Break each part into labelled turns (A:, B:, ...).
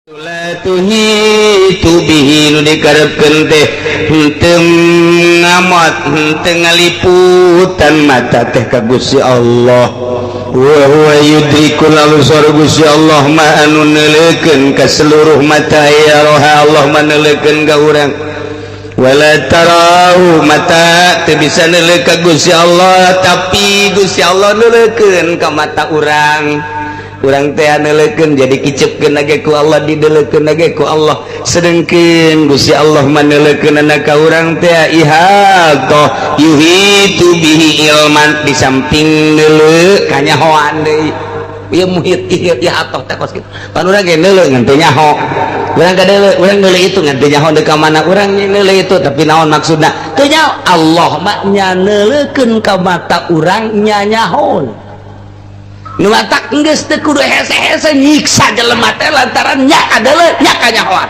A: La tuhitu bihi, nu dikarepkeun teh henteu ngamot, henteu ngaliputan mata teh ka Gusti Allah. Wa huwa yudriku, lalu saur Gusti Allah mah anu neuleukeun ka seluruh mata ya roha. Allah mah neuleukeun ka urang. Wala tarahu, mata teu bisa neuleuh ka Gusti Allah, tapi Gusti Allah neuleukeun ka mata urang. Urang teh neuleukeun, jadi kicepkeun ge ku Allah, dideleukeun ge ku Allah, sedengkeun Gusti Allah mah neuleukeun ka urang teh ihatoh, yuhitu bihi ilman. Di samping neuleuh, kanyahoan deui. Ieu muhit, ieu ihatoh teh kos kitu. Pan urang ge neuleuh ngan teu nyaho. Urang kadeuleu, urang neuleuh itu ngan teu nyaho deuk ka mana urang neuleuh itu, tapi naon maksudna? Teu nyaho. Allah mah nya neuleukeun ka mata urang, nya nyaho. Nu matak geus teu kudu hese-hese nyiksa jelema teh lantaran nya kadeuleu, nya kanyahoan.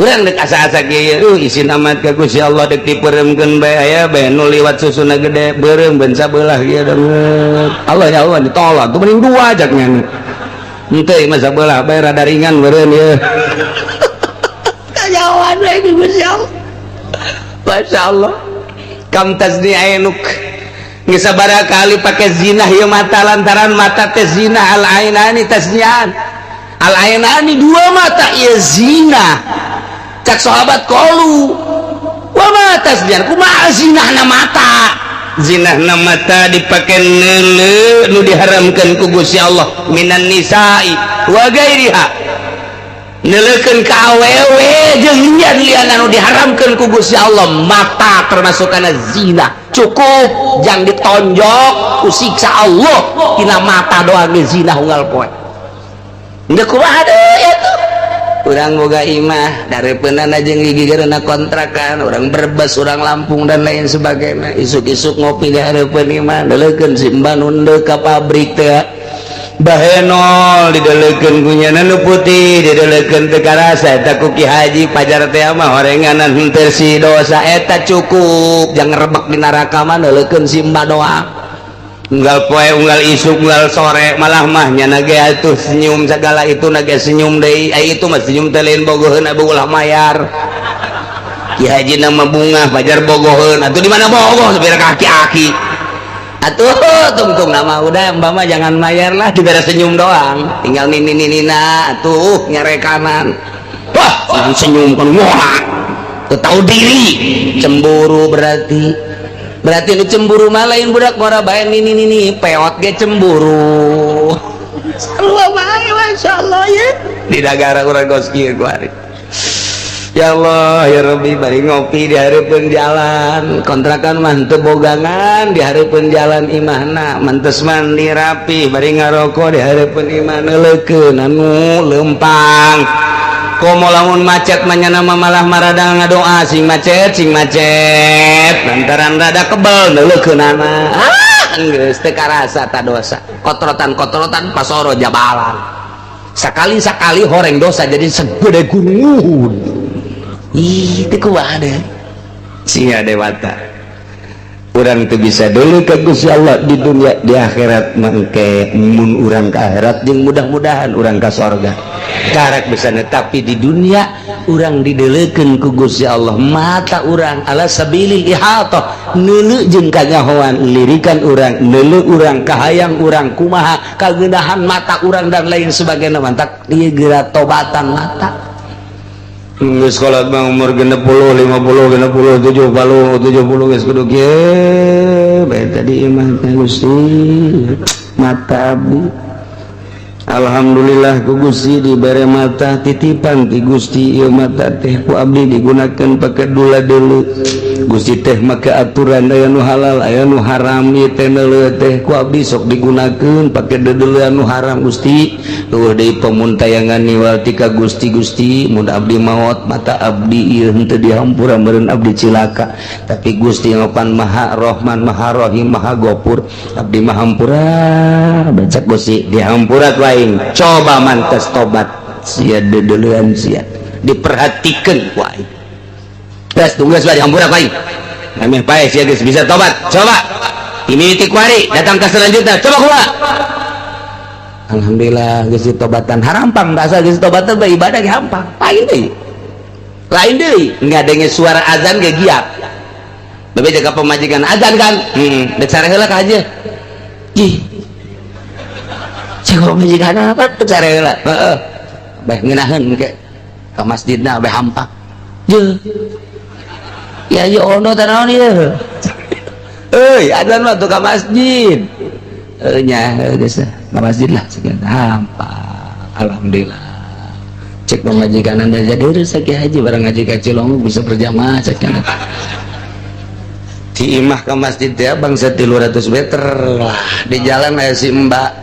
A: Urang dek asa-asa kieu, isin amat ka Gusti Allah, dek dipeuremkeun bae, aya bae nu liwat susuna gede beureum ben sabelah kieu deungeut. Allah ya Allah, ditolak tuh, mending dua jak nya. Henteu mah sabelah bae rada ringan beureum ieu. Kanyahoan we ku Gusti Allah. Masya Allah. Kam tazni ainuk, geus sabaraha kali pake zina ieu mata, lantaran mata teh zina. Al ainani taznian, al ainani, dua mata ieu zina. Cak sahabat, qalu wa ma taznian, kumaha zinahna mata? Zinahna mata dipake neuleuh nu diharamkeun ku Gusti Allah, minan nisa'i wa gairiha, neuleukeun ka awewe jeung lian-lian anu diharamkeun ku Gusti Allah. Mata termasuk kana zina. Cukup jang ditonjok ku siksa Allah tina mata doang ge zina unggal poe. Geus kumaha deui atuh? Urang boga imah dareupeunana jeung gigireunna kontrakan, urang Brebes, urang Lampung, dan lain sebagainya. Isuk-isuk ngopi di hareupeun imah, deleukeun si Mbah nu ka pabrik teh. Bahenol dideleukeun ku nyana, nu putih dideleukeun teu karasa eta ku Ki Haji. Pajar teh mah horenganan henteu si dosa. Eta cukup jang rebek di neraka mah deleukeun si Mbah doang unggal poe, unggal isuk, unggal sore. Malah mah nyana ge atuh senyum segala itu na ge senyum deui. Ai itu mah senyum teh lain bogoheun, abu ulah mayar. Ki Haji nama bunga pajar bogoheun atuh, di mana bogoh sampai kaki-aki atuh tungtung nama. Udah, mbak mah jangan mayar lah, diberi senyum doang, tinggal nini nini na atuh nyarekanan. Wah, senyum kan, wah, tahu diri cemburu. Berarti berarti nu cemburu mah lain budak ngora bae, nini nini peot ge cemburu. Sarua bae. Masya Allah ya, di negara urang kos kieu kuari. Ya Allah ya Rabbi, bari ngopi di hareupeun jalan kontrakan mah teu bogangan, di hareupeun jalan imahna, mantes mandi rapi, bari ngarokok di hareupeun imah, neuleukeun anu leumpang. Komo lamun macet mah nyana mah malah marada ngadoa sing macet, sing macet, lantaran rada kebel neuleukeunana. Ah, geus teu karasa ta dosa. Kotrotan-kotrotan pasoro jabalan, sakali-sakali horeng dosa jadi segede gunung Uhud. Ih, itu kumaha deh sia dewata. Urang itu bisa dulu ke Gusti Allah di dunia, di akhirat mangke mun urang ke akhirat jeung mudah-mudahan urang ke sorga karak bisa. Tapi di dunia urang dideleukeun ku Gusti Allah mata urang ala sabilil ihatah, neuleuh jeung kanyahoan, lirikan urang, neuleuh urang, kahayang urang kumaha, kageundahan mata urang, dan lain sebagainya. Mantak ieu geura tobatan mata. Geus kolot mah umur 60, 50, 60, 70, 70 geus kudu kieu bae. Tadi imah teh, Gusti, mata abdi alhamdulillah ku Gusti dibere mata, titipan ti Gusti. Ieu mata teh ku abdi digunakan pakai dula dulu. Gusti teh make aturan aya nu halal, aya nu haram. Ieu teh neuleuh teh ku abdi sok digunakeun pake deudeuleun nu haram. Gusti, eueuh deui pemuntayangan niwal tika Gusti. Gusti, mun abdi maot, mata abdi ieu henteu dihampura, meureun abdi cilaka. Tapi Gusti ngopan Maha Rahman, Maha Rahim, Maha Gopur, abdi mah hampura. Baca Gusti dihampura ku aing. Coba mantes tobat sia, deudeuleun sia diperhatikeun ku aing. Tes tunggu sudah dihampura ku aing. Ameh pae sia geus bisa tobat. Coba ini ti kuari datang ke selanjutnya, coba kumaha. Alhamdulillah geus ditobatan harampang dasar geus ditobatan bae ibadah ge hampang. Lain deui. Lain deui ngadenge suara azan ge giat. Bebe jaga pemajikan azan kan? Heeh, dek sare heula ka aja. Ih. Cek pemajikan apa dek sare heula? Heeh. Bae ngeunaheun ke ka masjidna bae hampang. Ye. Ya ye ono teh naon ieu? Euy, azan mah tuh ka masjid. Nya geus ka masjid lah sekian hampang. Alhamdulillah. Cek pemajikan anda jadi rezeki haji barang ngaji ka Cilongok bisa berjamaah cek di imah ke masjid ya bangsa 300 meter lah di jalan aya si mbak.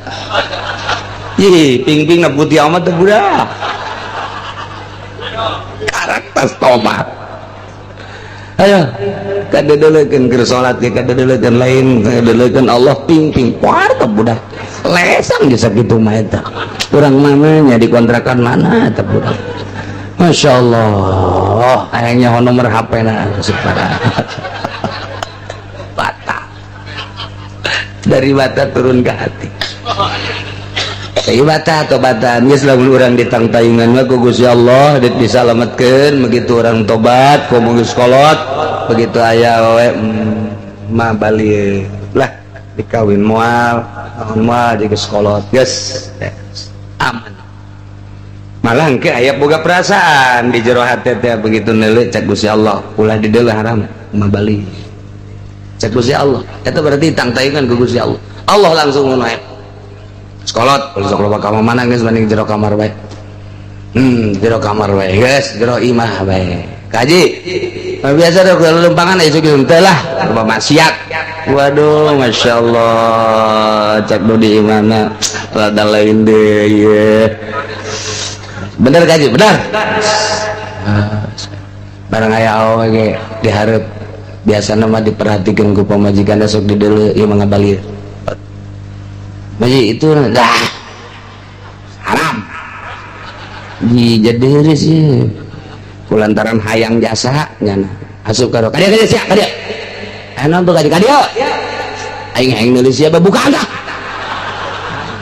A: Ih, ping-ping putih amat teh budak. Karakter tobat. Ayo, kadedeulekeun keur salat ge kadedeulekeun lain, kadedeulekeun Allah ping-ping poar teh budak. Lesang geus sakitu mah eta. Urang mana nya di kontrakan mana eta budak. Masya Allah, ayangnya nomor HP na supaya bata dari mata turun ke hati. Tapi bata tobatan geus lamun urang ditangtayungan mah ku Gusti Allah disalametkeun begitu orang tobat komo geus kolot begitu aya we mah balik lah dikawin moal naon moal geus kolot geus aman. Malah engke aya boga perasaan di jero hati teh begitu neuleuh cek Gusti Allah ulah dideuleuh haram mah balik cek Gusti Allah eta berarti tangtayungan ku Gusti Allah. Allah langsung ngono sekolot sok loba ka mana geus mending jero kamar bae. Jero kamar bae geus jero imah bae. Kaji biasa deh kalau lempangan aya kieu teh lah loba maksiat. Waduh masyaallah cek nu di imahna rada lain deui ye. Bener kaji bener. Barang aya awewe ge dihareup biasana mah diperhatikeun ku pamajikan sok dideuleu ieu mah ngabalir. Baji itu dah haram. Di jadi sih kulantaran hayang jasa nyana asup ka kadieu kadieu sia kadieu. Aya naon tuh kadieu kadieu. Aing aing nulis sia buka dah.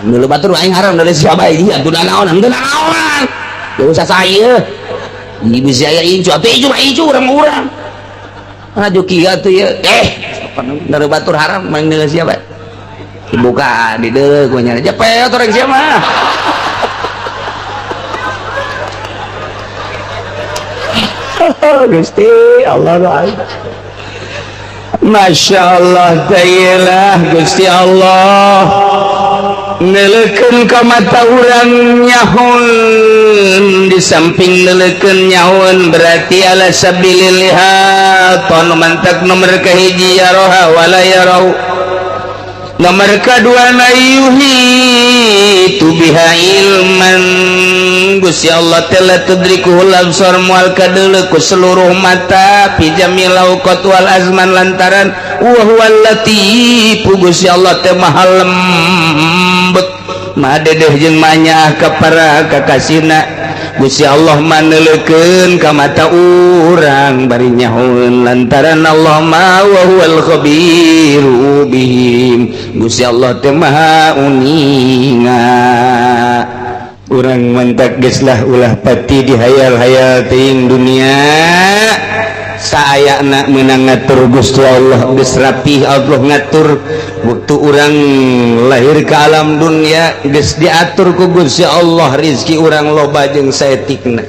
A: Nulis batur aing haram nulis sia bae ieu atuh naon henteu naon. Teu usah saya. Ieu bisa aya incu atuh incu mah incu urang-urang. Laju kieu atuh ieu. Nulis batur haram maing nulis sia bae. Dibuka di deuleu ku nya cepet orang sia mah. Gusti Allah Masya Allah ta'ala Gusti Allah neleukeun ka mata urang nyahoun di samping neleukeun nyahoun berarti ala sabilil lihat mantak nomor kahiji ya roha wala yarau nomor kedua layuhi tu biha ilman Gusti Allah telah tudrikuhul absar mual kadeuleu ku seluruh mata fi jamil awqat wal azman lantaran wa huwal latif Gusti Allah teh maha lembut maha dedeh jeung manyaah ka para kakasihna Gusti Allah maneleukeun ka mata urang bari nyahoeun lantaran Allah ma wa huwal khabiru bihim Gusti Allah teh maha uninga urang mantak geus lah ulah pati dihayal-hayal teuing dunia saayana meunang ngatur Gusti Allah geus rapih Allah ngatur waktu urang lahir ke alam dunia geus diatur ku Gusti Allah rizki urang loba jeung saetikna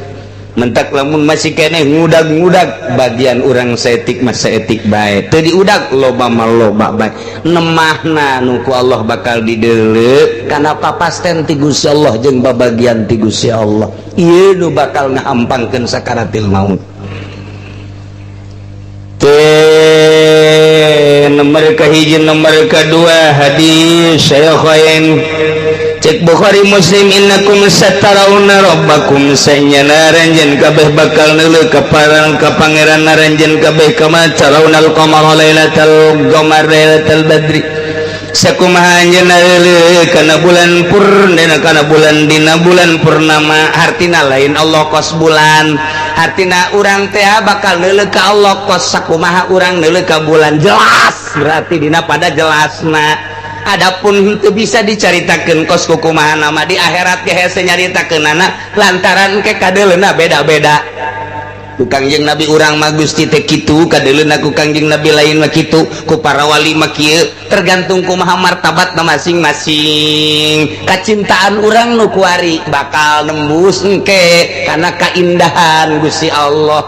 A: mentak lamun masih keneh ngudag-ngudag bagian urang saetik mah saetik bae teu diudag loba mah loba bae nemahna nu ku Allah bakal dideuleu kana papasten ti Gusti Allah jeung babagian ti Gusti Allah ieu nu bakal ngahampangkeun sakaratil maut. Nomor kahiji nomor kedua hadis Syaikhain cek Bukhari Muslim innakum satarawna rabbakum sanyana ranjeun kabeh bakal neuleuh ka parang ka pangeran ranjeun kabeh kama tarawnal qamara lailatal qamar lailatal badri sakumaha anjeun neuleuh kana bulan purnama kana bulan dina bulan purnama hartina lain Allah kos bulan hartina urang teh bakal neuleuh ka Allah kos sakumaha urang neuleuh ka bulan jelas berarti dina pada jelasna Adapun teu bisa dicaritakeun kos kukumaha nama di akhirat ge hese nyaritakeunana, lantaran ke kadeuleuna beda-beda. Ku Kangjeng Nabi urang mah Gusti teh kitu kadeuleuna, ku Kangjeng Nabi lain mah kitu, ku para wali mah kieu, tergantung kumaha martabatna masing-masing. Kacintaan urang nu kuari bakal nembus engke karena kaindahan Gusti Allah,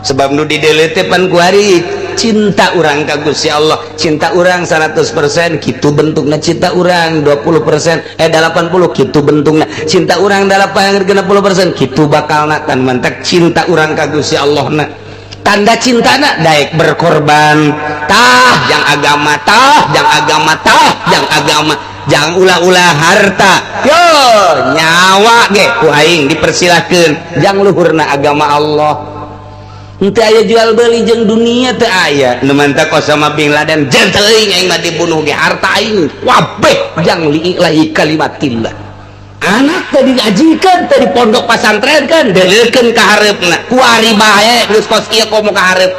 A: sebab nu dideuleu teh pan kuari cinta urang ka Gusti Allah. Cinta urang 100% kitu bentukna, cinta urang 20% 80 kitu bentukna, cinta urang 80% kitu bakalna. Tan mantak cinta urang ka Gusti Allah na tanda cintana daek berkorban tah jang agama, tah jang agama, tah jang agama, jangan ulah-ulah harta, yo nyawa ge ku aing dipersilahkeun jang luhurna agama Allah. Henteu aya jual beli jeung dunia, teu aya. Nu mantak Osama bin Laden, "Teuing aing mah dibunuh ge, harta aing wabeh jang li'ilahi kalimatillah." Anak tadi diajikan tadi pondok pasantren kan deulekeun ka hareupna kuari bae, geus kos ieu komo ka hareup.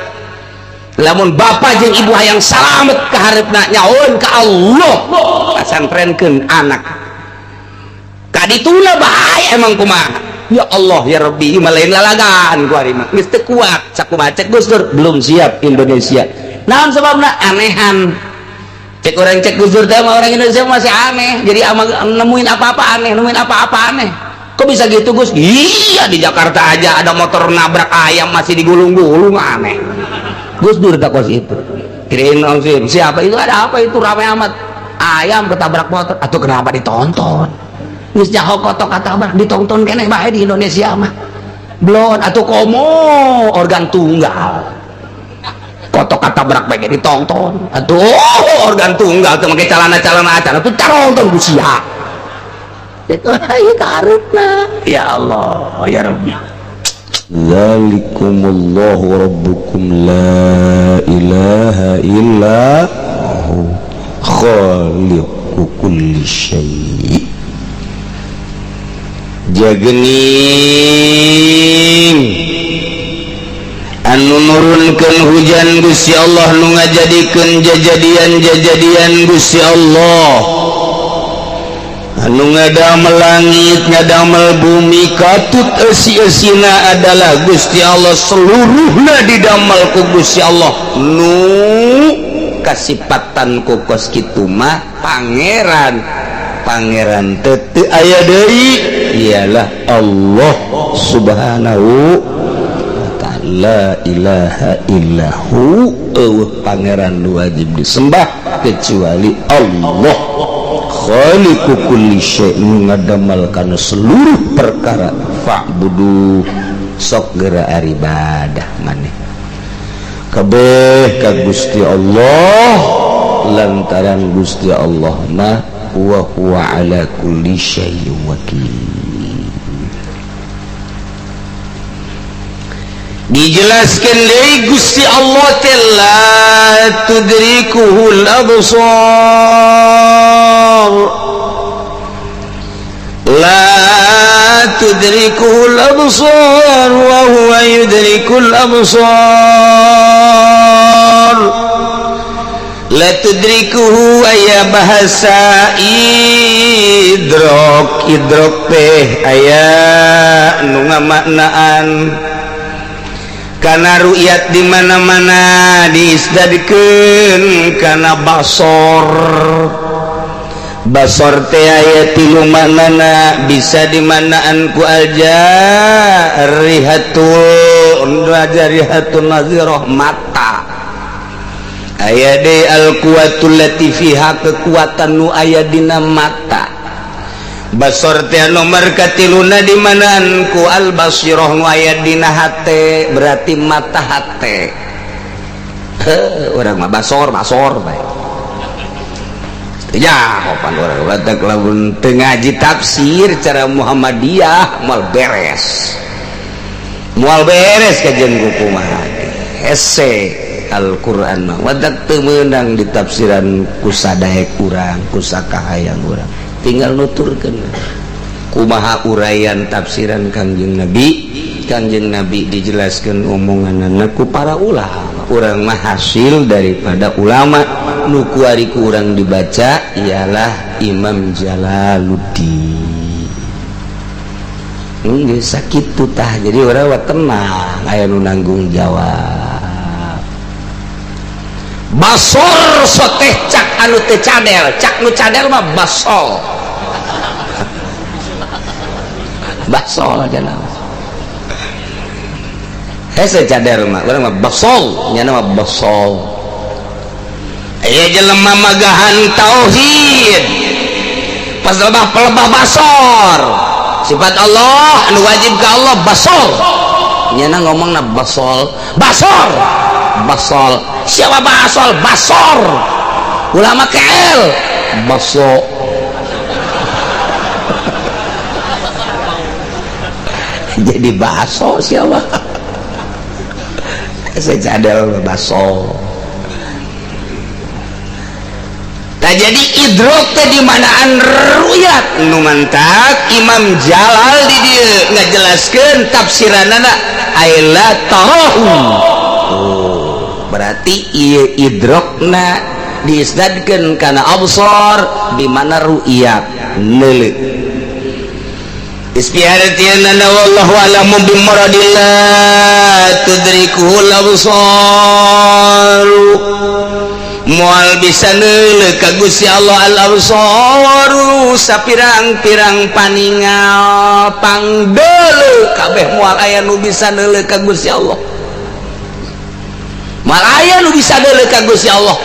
A: Lamun bapak jeung ibu hayang salamet ka hareupna, nyaun ka Allah, pasantrenkeun anak. Kadituna bae emang kumaha. Ya Allah ya Rabbi, mah lain lalagan kuari mah, geus teu kuat. Sakumaha cek Gus Dur, belum siap Indonesia. Naon sebabna? Anehan cek orang, cek Gus Dur teh mah orang Indonesia masih aneh, jadi ama nemuin apa-apa aneh, nemuin apa-apa aneh. Kok bisa gitu, Gus? Iya, di Jakarta aja ada motor nabrak ayam masih digulung-gulung, aneh. Gus Dur tak kos itu kirain langsung siapa itu, ada apa itu, ramai amat, ayam ketabrak motor atau kenapa ditonton? Geus nyaho kotok katabrak ditonton keneh bae di Indonesia mah. Belum atau komo organ tunggal kotok katabrak bae ditonton atuh. Organ tunggal teu make calana-calana acan atuh caronton ku sia itu. Ieu kahareupna, ya Allah ya Rabbi.
B: Dzalikumullahu rabbukum la ilaha illa hu khaliqu kulli syai'.
A: Jagening anu nurunkeun hujan Gusti Allah, nu ngajadikeun jajadian-jajadian Gusti Allah, anu ngadamel langit, ngadamel bumi, katut eusi-eusina adalah Gusti Allah. Seluruhna didamel ku Gusti Allah. Nu kasipatan ku kos kitu mah pangeran, pangeran teu aya deui, ialah Allah Subhanahu wa ta'ala.
B: La ilaha illahu, euweuh pangeran nu wajib disembah kecuali Allah. Khaliqu kulli syai', ngadamel kana seluruh perkara. Fa'budu, sok geura ibadah maneh kabeh ka Gusti Allah, lantaran Gusti Allah mah wa huwa ala kulli syai'in wakil.
A: Dijelaskan deui Gusti Allah teh la tudrikuhul absar, la tudrikuhul absar wa huwa yudrikul absar. La tudrikuhu aya bahasa idrok, idrok teh aya nu ngamaknaan karena ru'yat di mana-mana diisdadkeun kana basor. Basor teh aya tilu maknana, bisa dimanaan ku aja rihatul rihatun nazirah mata, aya deui al quwwatul lati fiha, kekuatan nu aya dina mata. Basor teh nomor katiluna dimanaan ku al basirah nu aya dina hate, berarti mata hate. Heuh, urang mah basor basor bae. Ya, pan urang batak lamun teu ngaji tafsir cara Muhammadiyah moal beres. Moal beres kajian ku kumaha ge. Hese Al-Qur'an mah wadak teu meunang ditafsiran ku sadaek urang, ku sakahayang urang. Tinggal nuturkeun kumaha uraian tafsiran Kangjeng Nabi. Tauhid Kanjeng Nabi dijelaskan omongan ku para ulama. Urang mah hasil daripada ulama nu kuari ku urang dibaca ialah Imam Jalaluddin. Geus sakitu tah, jadi urang mah tenang aya nu nanggung jawab. Basor soteh cak anu teu cadel, cak nu cadel mah basol. Basol aja nama. Hese cadel mah, urang mah basol, nyana mah basol. Aya jelema magahan tauhid. Pas lebah pelebah basor. Sifat Allah anu wajib ka Allah basor. Nyana ngomongna basol, basor. Basol. Siapa basol? Basor. Ulama KL baso. Jadi baso siapa? Saya cadel baso. Tak jadi idrok teh di manaan ruyat nu mantak Imam Jalal di dieu ngajelaskeun tafsiranana aila tarahu. Oh, berarti ieu idrokna diisnadkeun kana absar di mana ru'yat neuleuh. Istiaratiana wallahu a'lamu bimuradillah tudrikuhul absar. Moal bisa neuleuh ka Gusti Allah al absaru sapirang-pirang paningal pangdeuleuh kabeh moal aya nu bisa neuleuh ka Gusti Allah. Moal aya nu bisa neuleuh ka Gusti Allah.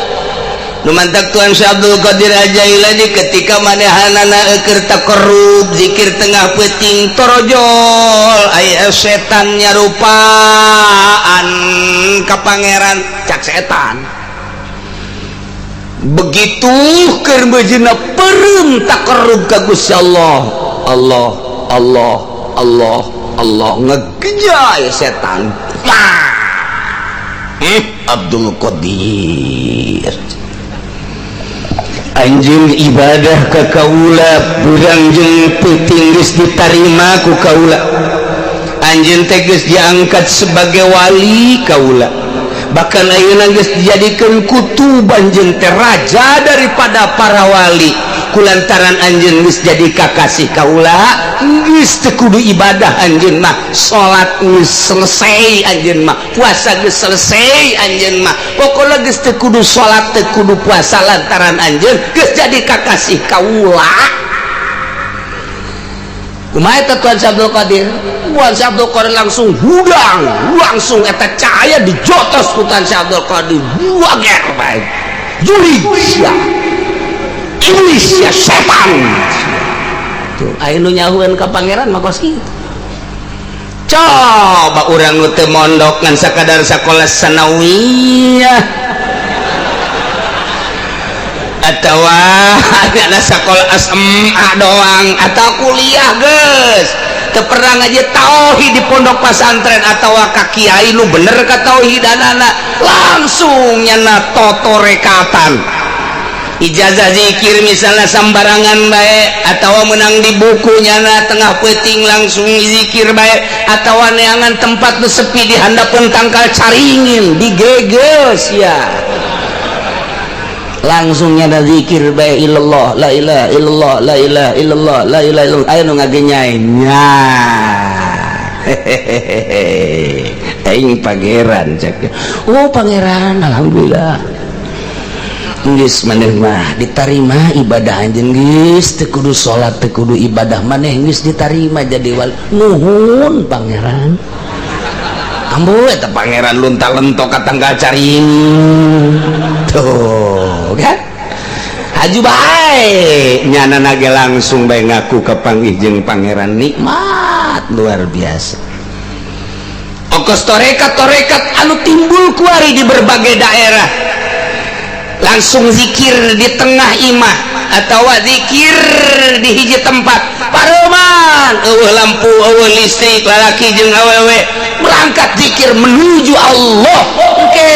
A: Nu mantak Tuan Syekh Abdul Qadir Al-Jailani ketika manehanana keur takarrub zikir tengah peuting torojol aya setan nyarupaan ka pangeran cak setan. Begitu keur beujina peureum takarrub ka Gusti Allah, Allah Allah Allah Allah ngegejay setan. Abdul Qadir anjeun ibadah ka kaula burang jeung peuting geus ditarima ku kaula. Anjeun teh geus diangkat sebagai wali kaula. Bahkan ayeuna geus dijadikeun kutub anjeun teh raja daripada para wali. Kulantaran anjeun geus jadi kakasih kaula, geus teu kudu ibadah anjeun mah, salat geus selesai anjeun mah, puasa geus selesai anjeun mah. Pokona geus teu kudu salat, teu kudu puasa lantaran anjeun geus jadi kakasih kaula. Kumaha eta Tuan Syekh Abdul Qadir? Tuan Syekh Abdul Qadir langsung hudang, langsung eta cahaya dijotos ku Tuan Syekh Abdul Qadir. Wager bae. Juri sia. Iblis ya setan. Tuh aya nu nyahueun ka pangeran mah kos kitu. Coba urang nu teu mondok ngan sakadar sakola sanawiyah atawa ada sekolah SMA doang atau kuliah geus teu pernah ngaji tauhid di pondok pesantren atawa ka kiai nu bener ka tauhidanana langsung nyana totorekatan ijazah zikir misalnya sambarangan bae atawa menang di buku nyana tengah peuting langsung zikir bae atawa neangan tempat nu sepi di handapeun tangkal caringin digeges ya langsung nyana zikir bae illallah la ilaha illallah la ilaha illallah la ilaha illallah aya nu ngagenyai nya hehehe aing pangeran cek oh pangeran alhamdulillah geus maneh mah ditarima ibadah anjeun geus teu kudu salat teu kudu ibadah maneh geus ditarima jadi wali nuhun pangeran ambu eta pangeran lunta-lentok ka tanggal caring tuh kan haju bae nyana ge langsung bae ngaku ka panggih jeung pangeran nikmat luar biasa. Okos torekat-torekat anu timbul kuari di berbagai daerah langsung zikir di tengah imah atau zikir di hiji tempat pareman eueuh lampu eueuh listrik lalaki jeung awewe berangkat zikir menuju Allah. Oke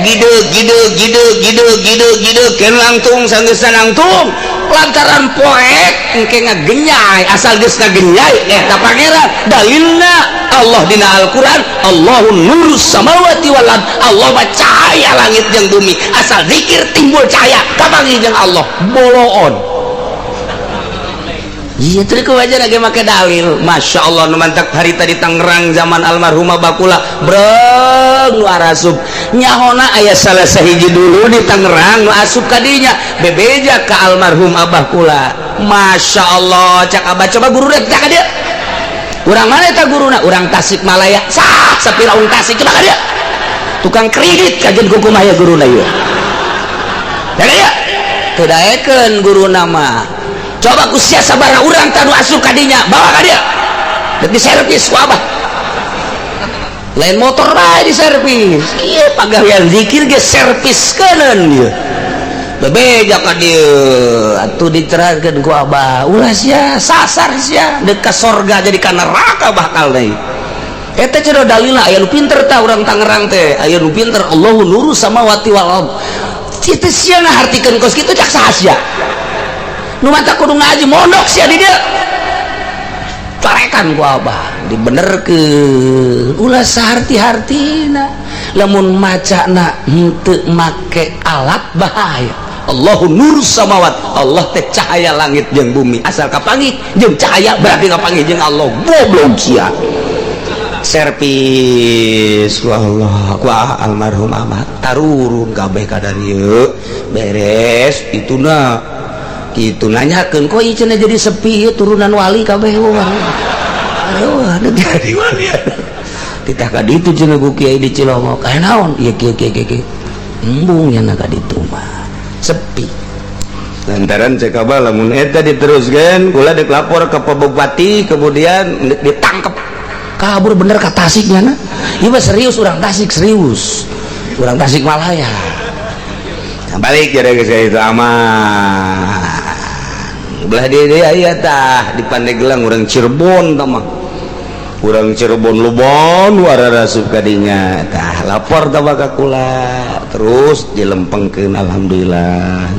A: gide gide gide gide gide gide ken langtung sanggeus langtung Lantaran poek engke ngagenyai, asal geus ngagenyai eta pangeran. Dalilna Allah dina Al-Qur'an, Allahu nurus samawati wal ard. Allah mah cahaya langit jeung bumi. Asal zikir timbul cahaya, kapanggih jeung Allah. Boloon. Iya, terus wajar lagi make dalil. Masya Allah, nu mantak harita di Tangerang zaman almarhumah Bakula breng nu arasup. Nyahona aya salah sahiji dulu di Tangerang nu asup kadinya bebeja ke almarhum Abah kula. Masya Allah, cak abah coba guru deh cak dia. Urang mana eta guruna? Urang Tasikmalaya. Sah, sapira urang Tasik coba ka dia. Tukang kredit kajian kumaha ya guruna ieu. Ya dia. Teu daekeun guruna mah. Coba ku sia sabaraha urang tanu asup kadinya, bawa ka dia. Dek diservis ku abah. Lain motor bae diservis. Ieu pagawean zikir ge servis keuneun ieu. Bebeja ka dieu atuh diterangkeun ku abah. Ulah sia sasar sia deuk ka sorga jadi ka neraka bakal deui. Eta cenah dalilna aya nu pinter tah urang Tangerang teh, aya nu pinter Allahu nurus samawati wal ard. Kitu sia ngahartikeun kos kitu cak saha sia? Nu mata kudu ngaji mondok sia di dieu. Carekan ku abah dibenerkeun ulah saharti-hartina lamun macana henteu make alat bahaya. Allahu nurus samawat, Allah teh cahaya langit jeung bumi. Asal kapanggih jeung cahaya berarti kapanggih jeung Allah. Goblok sia. Servis ku Allah ku almarhum Ahmad tarurun kabeh ka dieu beres ituna kitu nanyakeun kok ieu cenah jadi sepi ieu turunan wali kabeh wah. Aduh, jadi wali. Titah ka ditu cenah ku kiai di Cilongok. Aya naon? Ieu kieu kieu kieu. Embung nya ka ditu mah. Sepi. Lantaran cek abah lamun eta diteruskeun kula dek lapor ke Pak Bupati kemudian ditangkep. Kabur bener ka Tasik nya na. Ieu mah serius urang Tasik serius. Urang Tasikmalaya. Nah, balik jadi geus itu aman. Belah dia dia aya tah di Pandeglang urang Cirebon tah mah. Urang Cirebon Lubon wararasup kadinya tah lapor tah ka kula terus dilempengkeun alhamdulillah.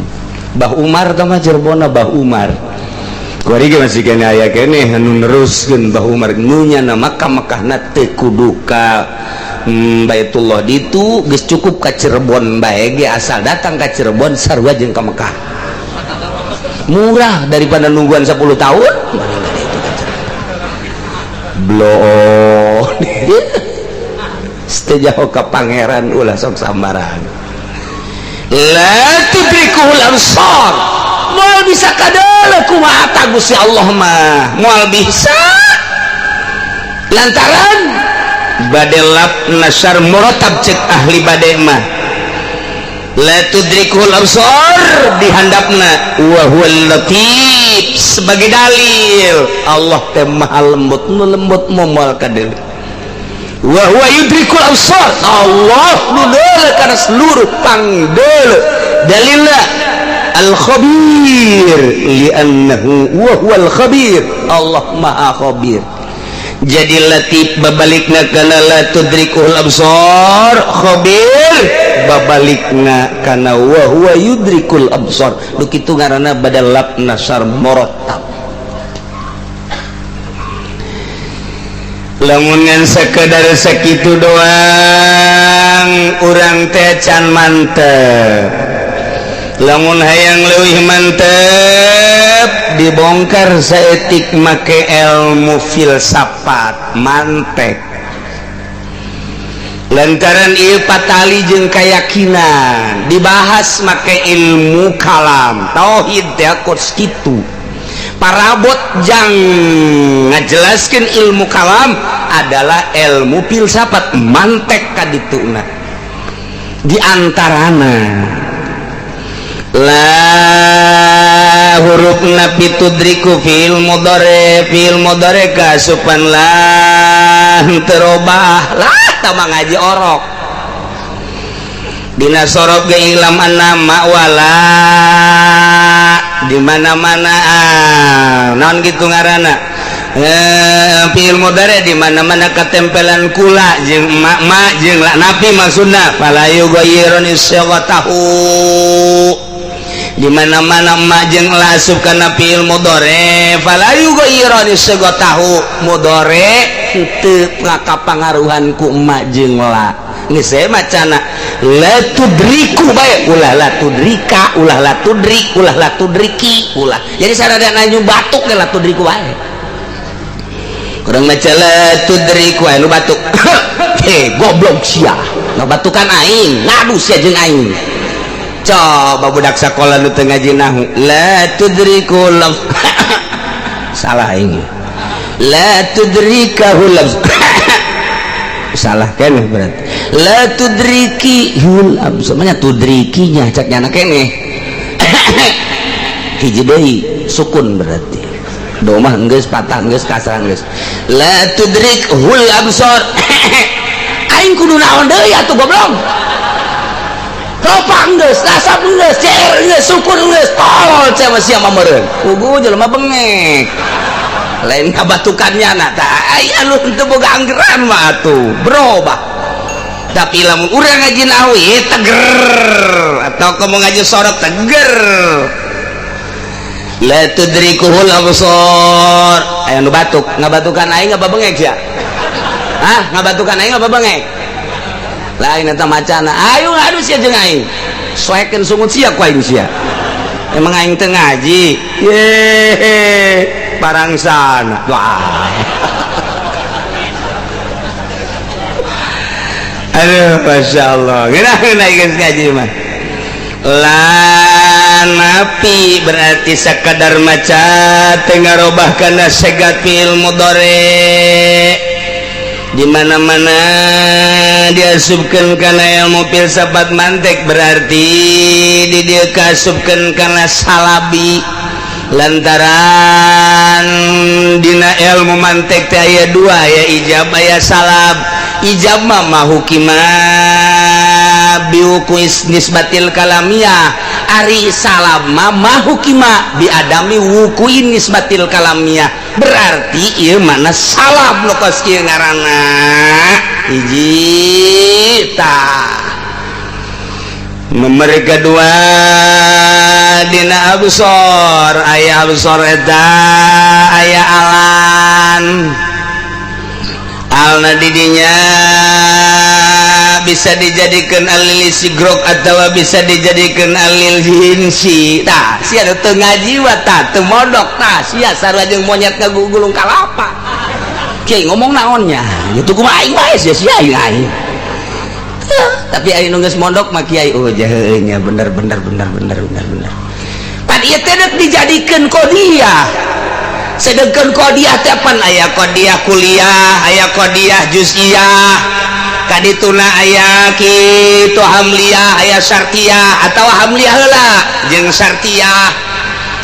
A: Bah Umar tah mah Cirebon Bah Umar. Kuari ge masih kene aya keneh anu neruskeun Bah Umar nu nyana Makkah Makkahna teu kudu ka Baitullah ditu geus cukup ka Cirebon bae ge asal datang ka Cirebon sarua jeung ka Mekah. Murah daripada nungguan 10 tahun. Bloon. Sejauh ka pangeran ulah sok sambaran. La tudrikuhul absar. Moal bisa kadele kumaha ta Gusti Allah mah. Moal bisa. Lantaran badelap nasar muratab cek ahli bade mah. La tudrikuhul absar dihandapna wa huwal latif sebagai dalil Allah teh maha lembut nu lembut moal kadele. Wa huwa yudrikul absar, Allah nu deuleu kana seluruh pangdeuleu. Dalilna al khabir li'annahu wa huwal khabir, Allah maha khabir. Jadi latif babalikna kana la tudrikuhul absar, khabir babalikna kana wa huwa yudrikul absar. Nu kitu ngaranna badal lab nasar muratab. Lamun ngan sekedar sakitu doang urang teh can mantep. Lamun hayang leuwih mantep dibongkar saeutik make ilmu filsafat mantek. Lantaran ieu patali jeung kayakinan dibahas make ilmu kalam tauhid teh kos kitu. Parabot jang ngajelaskeun ilmu kalam adalah ilmu filsafat mantek kadituna. Di antarana la huruf nafi tudriku fi'il mudhari kasupan lah terobah lah tama ngaji orok dina sorob ge ilam annama wala di mana-mana naon kitu ngaranna fi'il mudhari di mana-mana katempelan kula jeung ma jeung la nafi maksudna fala yughayyirun isyghatahu. Di mana-mana ma jeung la asup kana fi'il mudhari, fala yughayyirani sighatahu. Mudhari henteu ngakapangaruhan ku ma jeung la. Geus we macana la tudriku bae, ulah la tudrika, ulah la tudrik, ulah la tudriki, ulah. Jadi sarada nanya batuk ge la tudriku bae. Kurang maca la tudriku anu batuk. Heh, goblok sia. Ngabatukan aing, ngadu sia jeung aing. Coba budak sekolah nu teu ngaji nahu, la tudriku laf. Salah aing. La tudrikahu laf. Salah keneh berarti. La tudriki hul absor. Tudrikinya cak nyana keneh. Hiji deui sukun berarti. Domah geus, patah geus, kasrah geus. La tudrik hul absor. Aing kudu naon deui atuh, goblok? Ropa geus, nasab geus, cer geus, sukun geus, tolol sia sia mah meureun. Pugu jelema bengek. Lain ngabatukannya na tah aya anu teu boga anggeran mah atuh, berubah. Tapi lamun urang ngaji nahu ieu teger atau kamu ngaji sorot teger. La tudrikuhul absar. Aya nu batuk, ngabatukan aing apa bengek sia? Hah, ngabatukan aing apa bengek? Lain eta macana. Ayo ngadu sia jeung aing. Soekeun sungut sia ku aing sia. Emang aing teu ngaji? Ye, barangsana. Wah. Aduh, Masya Allah. Geuna geus ngaji mah. La napi berarti sekadar maca teu ngarobah kana segat fi'il mudhari. Di mana-mana diasupkeun kana ilmu filsafat mantik berarti di dieu kaasupkeun kana salabi. Lantaran dina ilmu mantik teh aya dua, aya ijab aya salab. Ijab mah mahukima biwukuis nisbatil kalamiyah, ari salab mah mahukima biadami wukuin nisbatil kalamiyah. Berarti ieu mana salab nu kos kieu ngaranna hiji tah. Nomor kedua dina absor, aya absor eta aya alan. Alna didinya bisa dijadikan alil sigrok atau bisa dijadikan alil jinsi. Tah sia teu ngaji wa tah teu mondok tah sia sarua jeung monyet ngagugulung kalapa. Kiai ngomong naonnya gitu kumaha aing wae sia sia aing aing. Tapi aing nu geus mondok mah kiai oh jaheunya nya bener bener bener bener bener bener. Pan ieu teh deuk dijadikeun qodiyah. Sedengkeun qodiyah teh pan aya qodiyah kuliah, aya qodiyah juz'iyah. Kadituna aya kitu hamliyah, aya syartiyah atawa hamliyah heula jeung syartiyah.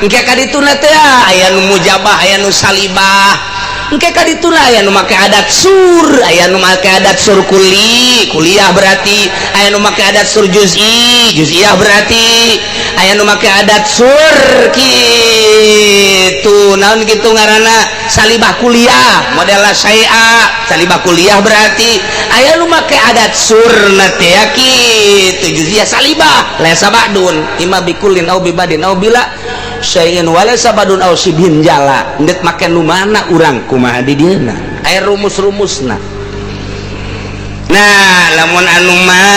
A: Engke kadituna teh aya nu mujabah, aya nu salibah. Engke kadituna aya nu make adat sur, aya nu make adat sur kuli, kuliah berarti, aya nu make adat sur juz'i, juz'iyah berarti, aya nu make adat sur kitu naon kitu ngaranna salibah kuliah, model syai'a, salibah kuliah berarti, aya nu make adat surna teh kitu juz'iyah salibah, laisa ba'dun, imma bikulin au bibadin au bila syai'in walaysa badun au sibhin jala. Ndek make nu mana urang kumaha di dieuna aya rumus-rumusna. Nah lamun anu ma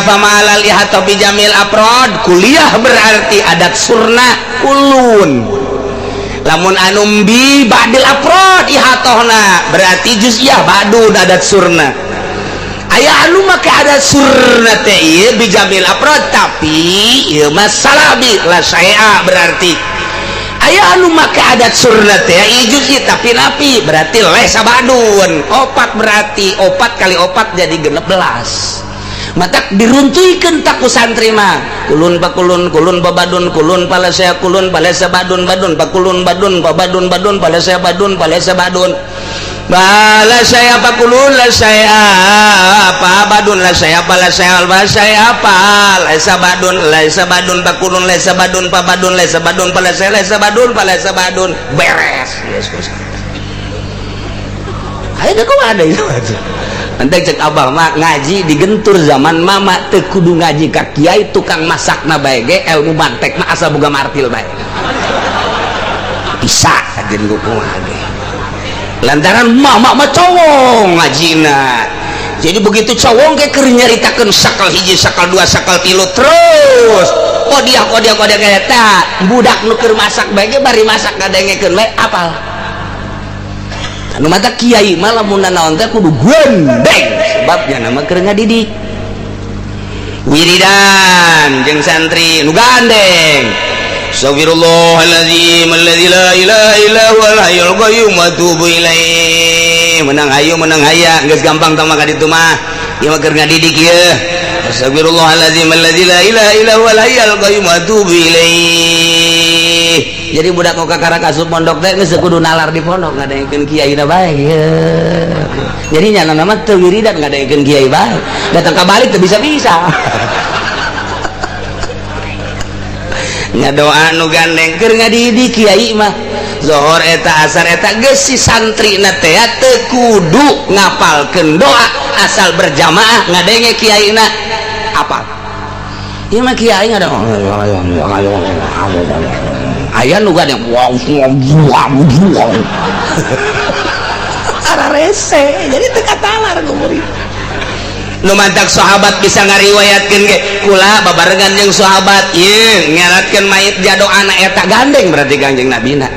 A: famalal ihata bi jamil afrad kuliah berarti adat surna kulun. Lamun anu bi badil afrad ihatohna berarti juz'iyah badun adat surna. Aya anu make adat surna teh ieu bi jamil afrad tapi ieu mah salabi la syai'a berarti. Aya anu make adat surna teh ieu juz'i tapi napi berarti lesa badun. Opat berarti opat kali opat jadi 16. Matak diruntuhkeun tak ku santri mah. Kulun pakulun kulun pabadun kulun palasea kulun palesa badun badun pakulun badun pabadun badun palesea badun palesa badun. Bala saya pakulun la saya apa badun la saya pala saya la saya apa laisa badun laisa badun pakulun laisa badun pabadun laisa badun pala saya laisa badun pala badun beres. Yes, yes. Ayo kok ada itu aja. Nanti cek abah mah ngaji digentur zaman mama teu kudu ngaji ka kiai tukang masakna bae ge ilmu mantek mah asal boga martil bae. Bisa kajen kumaha ge. Lantaran mama mah cowong ngajina. Jadi begitu cowong ge keur nyaritakeun sakal hiji, sakal dua, sakal tilu terus. Kodiah kodiah kodiah eta budak nu keur masak bae ge bari masak ngadengekeun bae apal. Nu mata kiai mah lamun naon teh kudu gondeng sebabnya nama keur ngadidik. Wiridan jeung santri nu gandeng. Astagfirullahalazim alladzi la ilaha illa huwal hayyul qayyum wa atubu ilaih. Menang hayu menang haya geus gampang tah mah ka ditu mah. Ieu mah keur ngadidik ieu. Astagfirullahalazim alladzi la ilaha illa huwal hayyul qayyum wa atubu ilaih. Jadi budak nu kakara asup pondok teh geus kudu nalar di pondok ngadengekeun kiai na bae. Jadi nya nama teu wiridan ngadengekeun kiai bae. Datang ka balik teu bisa-bisa. Ngadoa nu gandeng keur ngadidik kiai mah. Zohor eta asar eta geus si santrina teh teu kudu ngapalkeun doa asal berjamaah ngadenge kiaina apal. Ieu mah kiai ngada aya nu gandeng ara rese jadi teu katalar ku murid. Nu mantak sahabat bisa ngariwayatkeun ge kula babarengan jeung sahabat ieu nyaratkeun mayit jadoana eta gandeng berarti Kangjeng Nabina.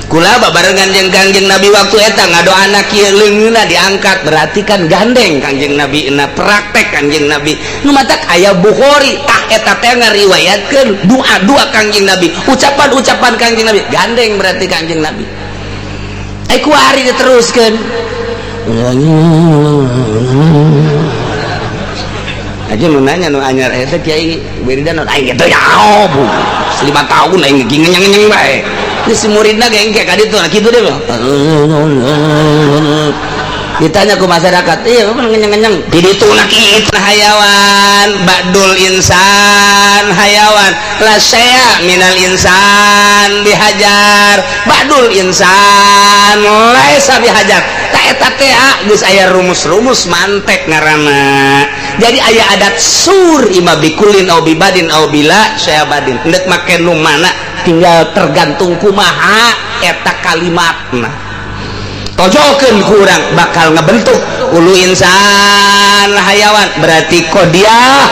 A: Kula babarengan jeung Kangjeng Nabi waktu eta ngadoana kieu leungeunna diangkat berarti kan gandeng Kangjeng Nabi na praktek Kangjeng Nabi. Nu matak aya Bukhari tah eta teh ngariwayatkeun doa-doa Kangjeng Nabi, ucapan-ucapan Kangjeng Nabi gandeng berarti Kangjeng Nabi. Ai kuari diteruskeun. Aja nu nanya nu anyar eta kiai wiridan aing kitu ya 5 tahun aing ngenyeng-ngenyeng bae. Ini si muridna ge engke ka ditu kitu deh. Ditanya ku masyarakat, iya ngenyeng-ngenyeng. Di ditu na kitu hayawan, badul insan hayawan, la saya minal insan bihajar, badul insan laisa bihajar. Ta eta teh geus aya rumus-rumus mantek ngaranna. Jadi aya adat sur ima bikulin au bibadin au bila saya badin. Endek make nu mana tinggal tergantung kumaha eta kalimatna. Tojokeun ku urang bakal ngebentuk ulu insan hayawan berarti kodiah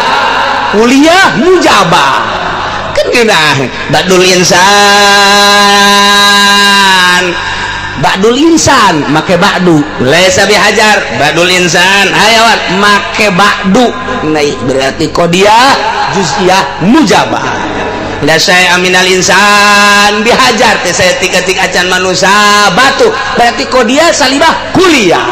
A: kuliah mujabah kan geunah badul insan make ba'du laisa bihajar badul insan hayawan make ba'du naik berarti kodiah juz'iyah mujabah. La saya aminal insan bihajar teh saya tika-tik acan manusia batu berarti kodiah salibah kuliah.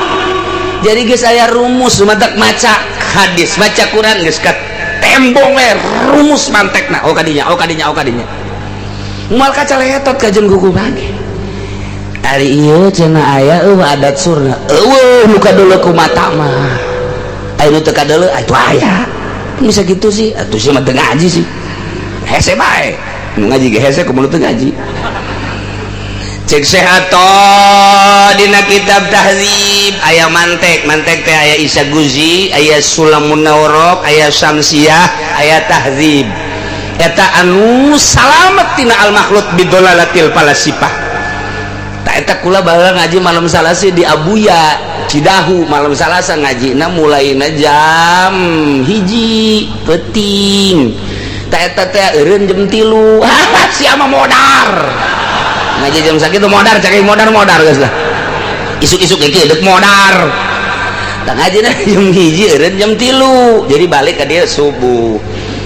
A: Jadi geus aya rumus matak maca hadis maca Quran geus ka tembong we rumus mantekna oh kadinya oh kadinya oh kadinya moal kacaletot kajeun kuku bage. Ari ieu cenah aya eueuh adat surna eueuh nu kadeuleu ku mata mah aya nu teu kadeuleu atuh aya bisa kitu sih atuh sih mah teu ngaji sih hese bae nu ngaji ge hese kumaha teu ngaji. Cek sehato dina kitab tahdzib aya mantek mantek teh aya Isa Guzi aya Sulamun Naurok aya Syamsiah aya tahdzib eta anu salamet tina al makhluk bidolalatil falasifah. Ta eta kula baheula ngaji malam Salasa di Abuya Cidahu malam Salasa ngajina mulaina jam 1 peuting. Ta eta teh eureun jam 3. Sia mah modar. Ngaji jam sakitu modar cek modar-modar geus lah. Isuk-isuk ge deuk modar. Tah ngajina jam 1 eureun jam 3. Jadi balik ka dieu subuh.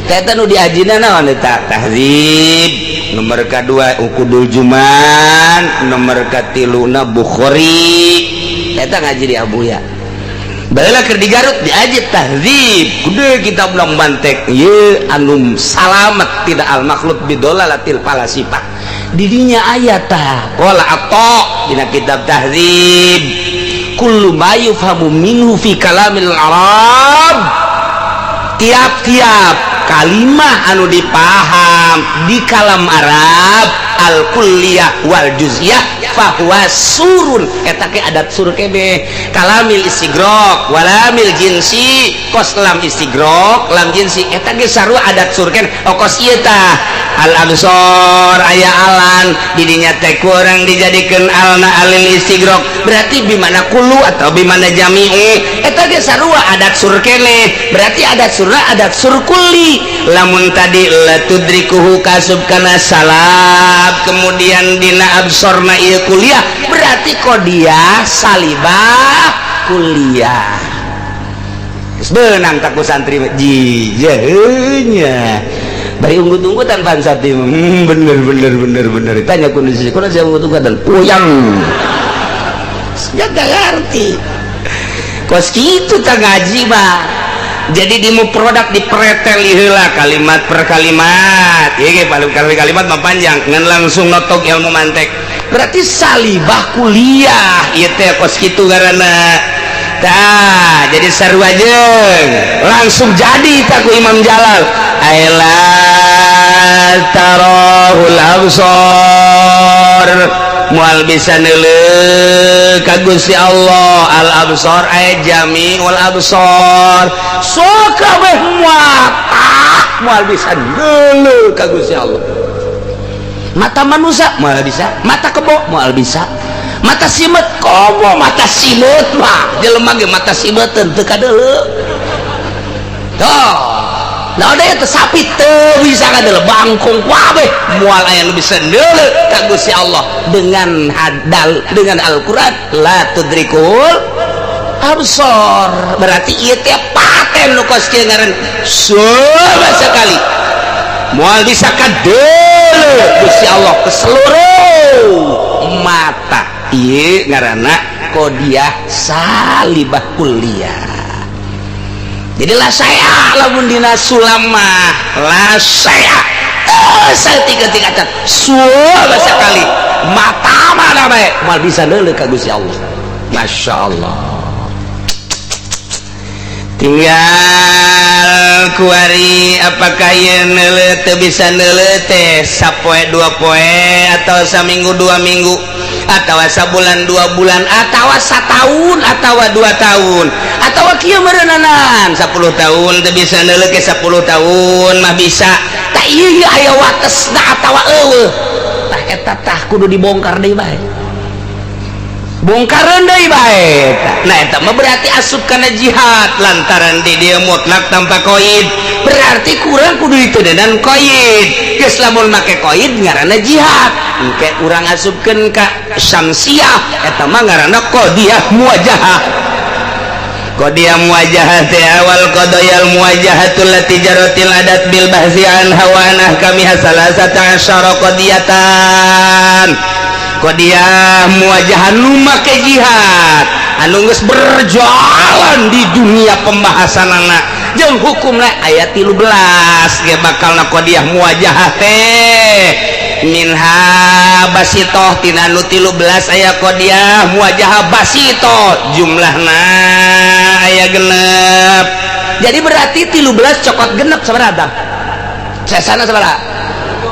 A: Ta eta nu diajina naon eta? Tahdzib. Nomor kadua Uqudul Juman, nomor katiluna Bukhari. Eta ngaji di Abuya. Baheula keur di Garut diaji tahdzib. Gede kitab nang mantek ieu anu salamet tidak al makhluk bidolalatil falasifah. Didinya aya tah qala atta dina kitab tahdzib kullu ma yufhamu minhu fi kalamil arab. Tiap-tiap kalimah anu dipaham di kalam Arab al kulliyah wal juz'iyah Fahuwa surun, eta ke adat sur kebe kalamil istigrok walamil jinsi. Kos lam istigrok, lam jinsi, eta ge sarua adat sur ken. Oh, kos ieu tah al absor aya alan didinya teh kurang dijadikeun alna alil istigrok, berarti bimana kullu atau bimana jami'u, eta ge sarua adat sur kene. Berarti adat surna adat sur kulli. Lamun tadi la tudrikuhu kasub kana salab, kemudian dina absorna ieu kuliah, berarti qodiyah salibah kuliah. Geus beunang tak ku santri jijehnya bari unggut-unggutan pan santri. Bener bener bener bener. Tanya kondisi kuno saya unggut-unggutan puyeng ya, gak ngerti. Kos kitu tak ngaji mah, jadi di produk dipreteli heula kalimat per kalimat. Ieu ge paling kali kalimat mah panjang, ngan langsung notok ilmu mantek, berarti salibah kuliah ieu teh. Kos kitu ngaranna tah. Jadi sarua jeung langsung jadi tak ku Imam Jalal, aila tarahul absor, moal bisa neuleuh ka Gusti Allah al absor, ay jami'ul absor. So kabeh mata moal bisa neuleuh ka Gusti Allah. Mata manusia moal bisa, mata kebo moal bisa, mata simet komo, mata simet mah jelema ge mata simeteun teu kadeuleu. Tuh. Nah, ada itu sapi teu bisa kadeuleu, bangkong kabeh moal aya nu bisa neuleuh ka Gusti Allah dengan hadal dengan Al-Qur'an la tudrikul absor. Berarti ieu teh paten nu kos kieu ngaran coba sekali moal bisa kadeuleu Gusti Allah ke seluruh mata. Ieu ngaranna qodiyah salibah kuliah. Jadilah saya lamun dina sulam mah lah saya saya tiga tiga cat suara sekali mata mana bae moal bisa neuleuh ka Gusti Allah. Masya Allah. Tinggal kuari apakah ieu neuleuh teu bisa neuleuh teh sapoe dua poe atau saminggu 2 minggu atau sabulan 2 bulan atau satahun atau 2 tahun atau kieu meureunanan 10 tahun teu bisa neuleuh ke 10 tahun mah bisa tak. Ieu aya watesna atawa eueuh? Tah, eta tah kudu dibongkar deui bae, bongkaran deui bae. Nah, eta mah berarti asup kana jihad lantaran di dia mutlak tanpa koid, berarti kurang kudu ditedenan koid. Geus lamun make koid ngaranna jihad, engke urang asupkeun ka syamsiah, eta mah ngaranna qodiyah muwajahah. Qodiyah muwajahah teh awal qadayal muwajahatul lati jaratil adat bil bahsi anha wa an ahkamiha salasata asyara qadiyatan. Qodiyah muwajahah nu make jihad anu geus berjalan di dunia pembahasanana jeung hukumna aya 13 ge bakalna qodiyah muwajahah teh. Minha basitoh, tina nu 13 aya qodiyah muwajahah basitoh, jumlahna aya genep. Jadi berarti 13 cokot genep sabaraha? Sesana sabaraha?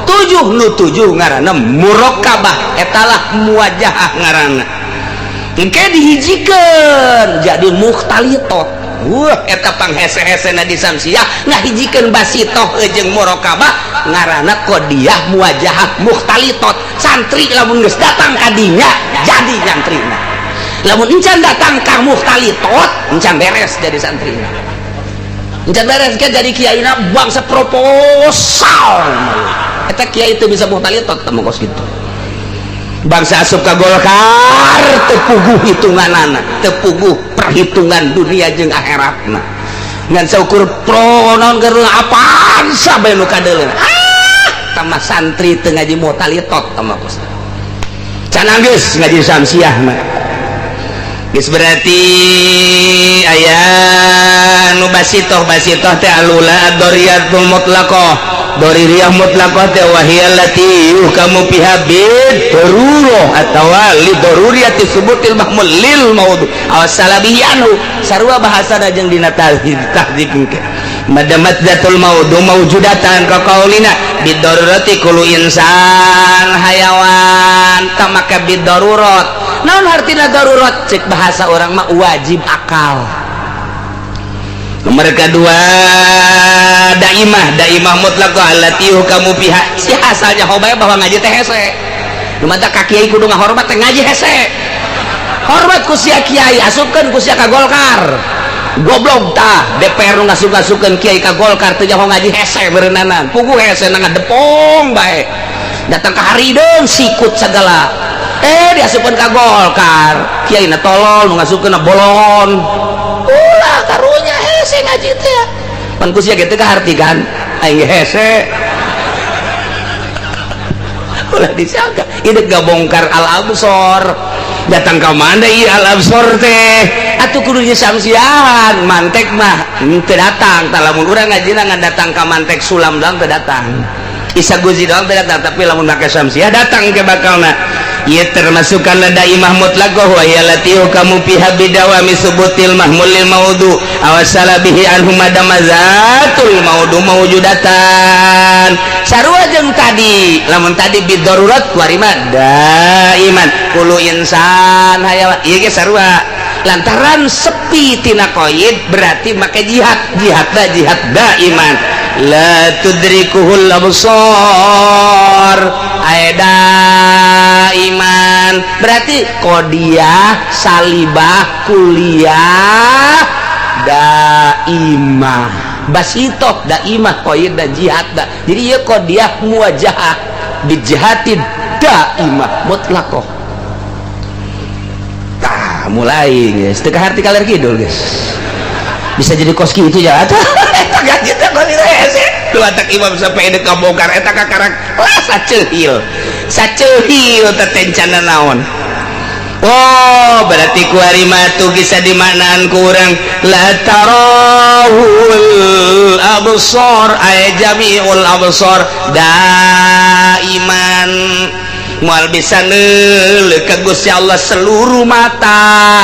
A: Tujuh. Nu tujuh ngaranna murokabah, etalah muwajahah ngaranna. Engke dihijikeun jadi mukhtalitot. Wah, eta panghese-hesena di samsiah ngahijikeun basitoh jeung murokabah ngaranna qodiyah muwajahah mukhtalitot. Santri lamun geus datang ka dinya jadi nyantrina, lamun encan datang ka mukhtalitot encan beres jadi santrina, encan beres kan jadi kiaina bangsa proposal. Eta kiai itu bisa mukhtalitot temu kos gitu bangsa asup ka Golkar teu puguh hitunganana, teu puguh perhitungan dunia jeung akhiratna, ngan saukur pro naon keur apaan sabe nu kadeuleun. Ah, tambah santri teu ngaji mukhtalitot tah kos can geus ngaji samsiah mah geus. Berarti aya nu basitoh. Basitoh teh alula ad-doriyatul mutlaqah. Doruriyah mutlaqah teh wahiyal lati yuhkamu fiha bid darurah atawa li daruriyati subutil mahmul lil maudhu aw salabihi anhu, sarua bahasana jeung dina tahdzib, tahdzib engke. Madamat dzatul maudu maujudatan ka qaulina bidarurati kullu insan hayawan. Tak maka bidarurat, naon artina darurat? Cek bahasa orang mah wajib akal. Nomor kedua, daimah, daimah mutlaq allati yuhkamu fiha. Si asalnya hobae bahwa ngaji teh hese. Nu mata ka kiai kudu ngahormat teh, ngaji hese, hormat ku sia kiai, asupkeun ku sia ka Golkar, goblok. Tah, DPR nu ngasup-ngasupkeun kiai ka Golkar teu nyaho ngaji hese beureunanan, puguh hese na ngadepong bae, datang ka harideung sikut segala, eh diasupkeun ka Golkar. Kiai na tolol, nu ngasupkeun bolon. Ulah karunya, hese ngaji teh pan ku sia kitu kaharti kan aing hese. Ulah disangka ini gak bongkar al absor. Datang ke mana iya al absor teh atuh kudu samsiahan mantek mah teu datang. Tah, lamun urang ngajina ngan datang ka mantek sulam doang teu datang, Isa Guzi doang teu datang, tapi lamun make samsiah datang ke bakalna. Ieu termasuk kana daimah mutlaqah wa hiya allati yuhkamu fiha bidawami subutil mahmulil maudu aw salabihi anhu madama zatul maudu mawjudatan. Sarua jeung tadi, lamun tadi bidarurat, kuari mah daiman kullu insan hayawan. Ieu ge sarua, lantaran sepi tina qaid berarti make jihad, jihad da jihad daiman la tudrikuhul absar. Aya daiman berarti qodiyah, salibah, kuliah, daimah, basitoh, daimah, qaid dan jihad da. Jadi ieu qodiyah muwajahah bijihati daimah mutlaqah. Tah, mulai guys, teu kaharti kaler kidul guys, bisa jadi kos kitu ya. Eta gaji teh kos itu hese. Lu atak imam sampai deuk kabongkar eta kakarak lah saceuhil saceuhil teh tencana naon. Oh, berarti kuari mah tuh bisa dimaknaan kurang la tarahul absar ay jami'ul absar daiman, moal bisa neuleuh ka Gusti Allah seluruh mata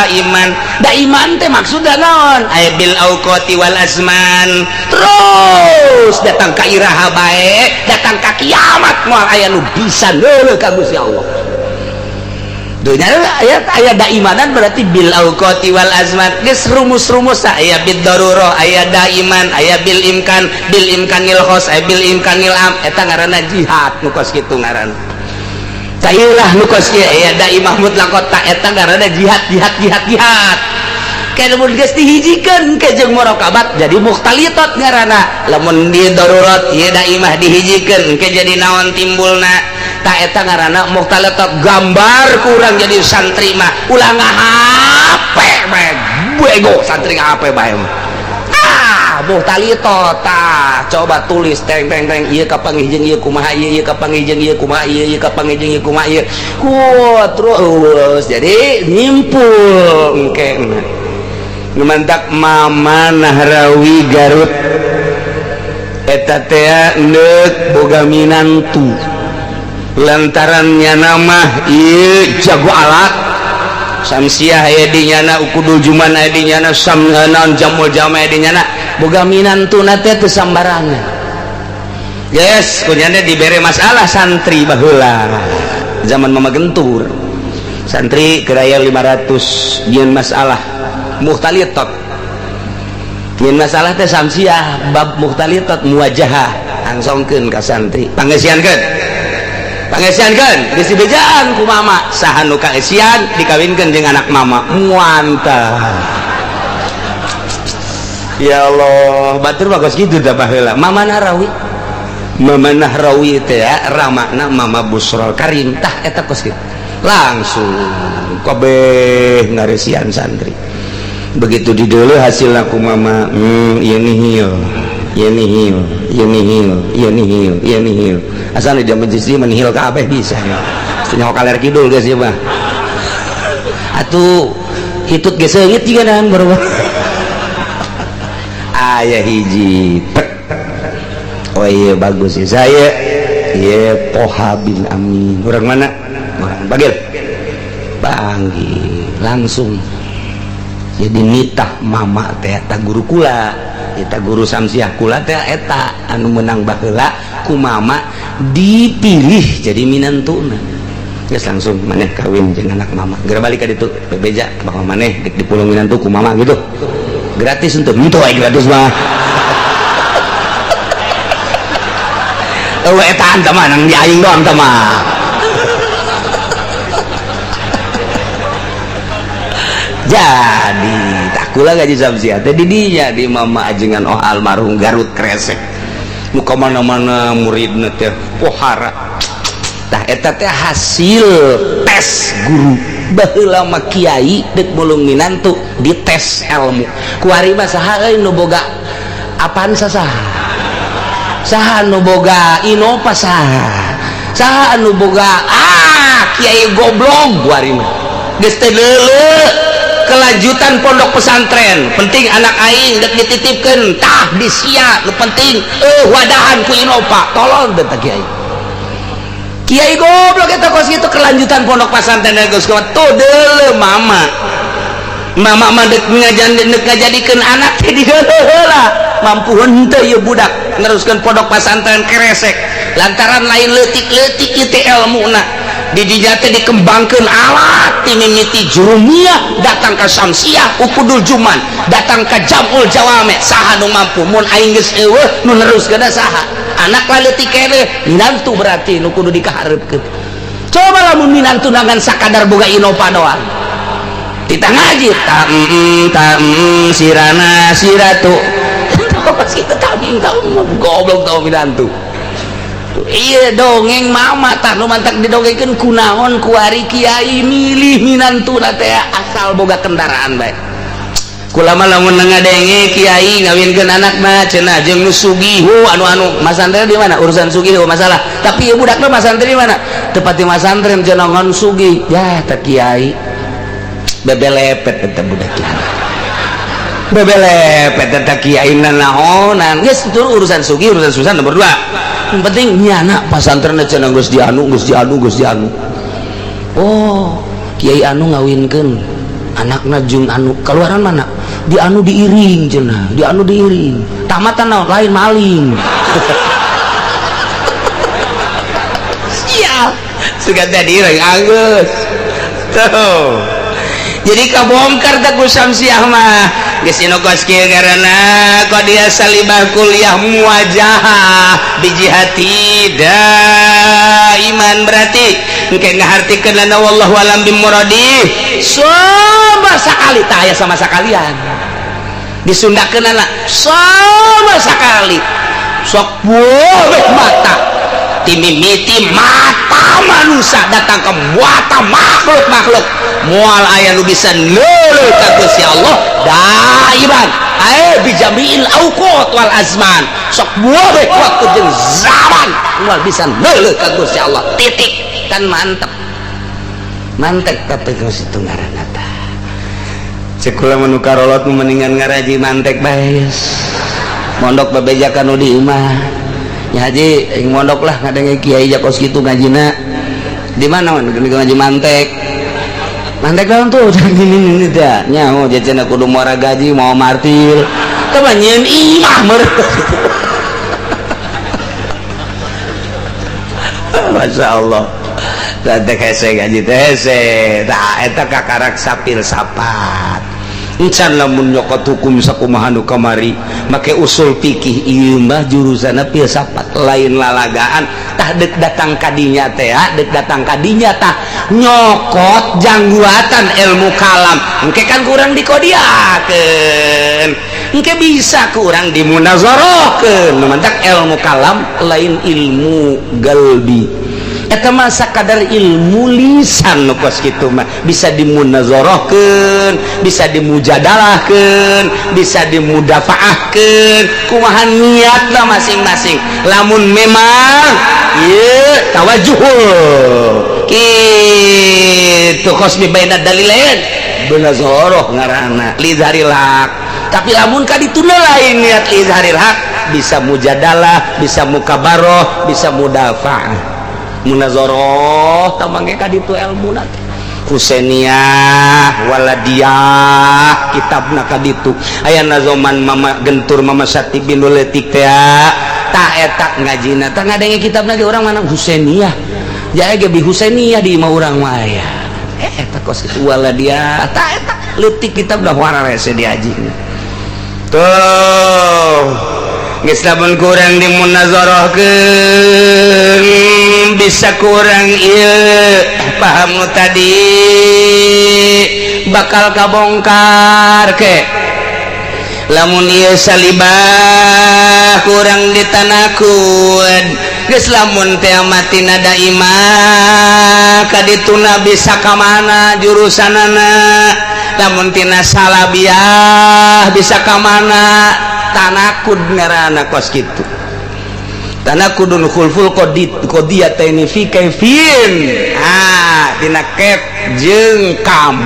A: daiman. Daiman teh maksudna naon? Aya bil auqati wal azman, terus datang ka iraha bae, datang ka kiamat moal aya nu bisa neuleuh ka Gusti Allah. Dunya aya aya daimanan berarti bil auqati wal azman. Geus rumus-rumus, aya bid darurah, aya daiman, aya bil imkan, bil imkanil khos, aya bil imkanil am. Eta ngaranna jihad nu kos kitu ngaranna. Cairlah nu kos kieu, aya daimah mutlaqot. Ta eta ngaranna jihad, jihad, jihad, jihad. Kayak lamun geus dihijikeun ke jeung murakabat jadi mukhtalitat ngaranna. Lamun di darurat ieu daimah dihijikeun ke jadi naon timbulna? Ta eta ngaranna mukhtalitat. Gambar kurang jadi santri mah ulah ngahape bae, bego santri ngahape bae mah. Ah, mukhtalitat. Tah, coba tulis teng teng teng, ieu kapanggih jeung ieu kumaha ieu, ieu kapanggih jeung ieu kumaha ieu, ieu kapanggih jeung ieu kumaha ieu. Ku terus jadi nyimpul engke. Mantak Mama Nahrawi Garut eta teh neuk boga minantu lantaran nyana mah ieu jago alat samsiah aya di nyana, ukudul juman aya di nyana, sam naon, jamul jama aya di nyana. Boga minantu na teh teu sambarangan. Yes, kunyana dibere masalah santri baheula zaman Mama Gentur, santri keraya 500 jieun masalah mukhtalitat, jieun masalah teh samsiah bab mukhtalitat muwajahah, langsungkeun ka santri, pangeusiankeun, pangeusiankeun. Geus dibejaan ku mama saha nu kaeusian dikawinkeun jeung anak mama. Muantah, ya Allah, batur bagus gitu dah baheula. Mama Nahrawi, Mama Nahrawi teh ya, ramana Mama Busrol Karim. Tah, eta kos kitu langsung kabeh ngaresian santri. Begitu didulu hasil aku mama, ieu nihil, ieu nihil, ieu nihil, ieu nihil, ieu nihil. Asal di majlis ieu menihil kabeh bisa ya. Nyaho kaler kidul geus ieu mah atuh, hitut ge seungit juga nahan baru aya hiji tek. Oh iya, bagus ya saya. Iya, Poha bin Amin, orang mana? Orang panggil, panggil langsung. Jadi nitah mama teh eta guru kula, eta guru Samsiah kula teh eta anu menang baheula ku mama dipilih jadi minantuna. Geus langsung maneh kawin jeung anak mama. Geura balik ka ditu bebeja bahwa maneh dek dipulung minantu ku mama gitu. Gratis untuk henteu aya gratis mah. Eueuh eta teh mah nang di aing doang teh mah. Jadi tak kula gaji Samsiah teh di dinya di mama ajengan oh almarhum Garut Kresek. Nu ka mana-mana muridna teh pohara. Tah eta teh hasil tes guru. Baheula mah kiai deuk mulung minantu dites ilmu. Kuari mah saha euy nu boga apaan saha? Saha nu boga Innova saha? Saha nu boga ah kiai goblok kuari mah. Geus teh leuleuk kelanjutan pondok pesantren penting anak aing dek dititipkeun tah di sia nu penting wadahan ku Innova tolong teh kiai. Kiai goblok eta kos kitu kelanjutan pondok pesantren geus tuh deuleu mama. Mama mah dek ngajadikeun anak teh diheula heula mampu henteu ieu budak neruskeun pondok pesantren Kresek lantaran lain leutik-leutik ieu teh elmuna. Di dinya teh dikembangkeun alat ti mimiti Jurumiyah datang ka Samsiah Ukudul Juman datang ka Jamul Jawame saha nu mampu mun aing geus eueuh nu neruskeun saha anak lah leutik keneh minantu berarti nu kudu dikahareupkeun. Coba lamun minantu nangan sakadar boga Innova doang tita ngaji ta sirana siratu pas kitu ta goblok tau minantu. Iya dongeng mama tah nu mantak didongengkeun kunaon kuari kiai milih minantuna teh asal boga kendaraan bae. Kula mah lamun ngadenge kiai ngawinkeun anakna cenah jeung nu sugih anu-anu masantren di mana urusan sugih masalah tapi ieu budakna masantren di mana teu pati masantren cenah ngan sugih ya teh kiai bebelepet eta budak kiai bebelepet eta kiai nanaonan geus itu urusan sugih urusan susah nomor 2. Yang penting nyana pasantren cenah geus dianu geus dianu geus dianu. Oh, kiai anu ngawinkeun anakna jeung anu kaluaran mana? Di anu diiring cenah, di anu diiring. Tamatan naon lain maling. Sial, sugan teh diiring anggeus. Tuh. Jadi kabongkar teh ku Samsiah mah. Geus inu kos kieu ngaranna qad salibah kuliah muwajahah bijihati daiman berarti engke ngahartikeun lana wallahu alam bimuradi sama sakali tah aya sama sakalian disundakeun sama sakali sok boleh mata timimiti mata manusia datang ke mata makhluk-makhluk moal aya nu bisa neuleuh ka Gusti Allah daiman ae bijamiil auqat wal azman sok boleh waktu jeung zaman moal bisa neuleuh ka Gusti Allah titik kan mantep mantep kata Gusti itu ngaranna tah cek kula mah nu karolot mendingan ngaraji mantek bae mondok bebejakan nu di imah nya haji aing mondok lah ngadenge kiai jakos kitu ngajina di mana ngaji mantek mantek naon tuh gini ini teh nyaho cenah kudu muara gaji mau martir teh mah nyieun imah meureun. Masya Allah teh hese gaji teh hese tah eta kakarak sapil sapat encan lamun nyokot hukum sakumaha nu kamari make usul fikih ieu mah jurusanna filsafat lain lalagaan tah deuk datang ka dinya teh deuk datang ka dinya tah nyokot jangguatan ilmu kalam engke kan kurang dikodiakeun engke bisa kurang dimunazarahkeun mantak ilmu kalam lain ilmu galbi eta mah sakadar ilmu lisan nu kos kitu mah bisa dimunazarahkeun bisa dimujadalahkeun bisa dimudafaahkeun kumaha niatna masing-masing lamun memang ieu tawajuh kitu kosmi baina dalilain munazarah ngaranna lidharil haq tapi lamun ka dituna lain niat lidharil haq bisa mujadalah bisa mukabaroh bisa mudafaah munazarah tamangge ka ditu ilmuna teh. Husainiyah Waladiyah kitabna ka ditu aya nazoman Mama Gentur, Mama Sati bin Letik teh. Tak eta ngajina tah, ngadenge kitabna ge urang mana Husainiyah jaya ge bi Husainiyah di imah urang mah aya. Eh, eta kos kitu Waladiyah, tah eta leutik kitabna, wararese diaji tuh. Geus lamun kurang dimunazarahkeun, bisa kurang ieu paham nu tadi bakal kabongkar ke. Lamun ieu salibah kurang ditanakun, geus lamun teh mati nada imah kadituna bisa ka mana jurusanana? Lamun tina salabiah bisa ka mana? Tanakud ngaranna kos kitu, tanakudun khulful qadid qadiyataini fi kaifin. Ah, tina kef jeung kam,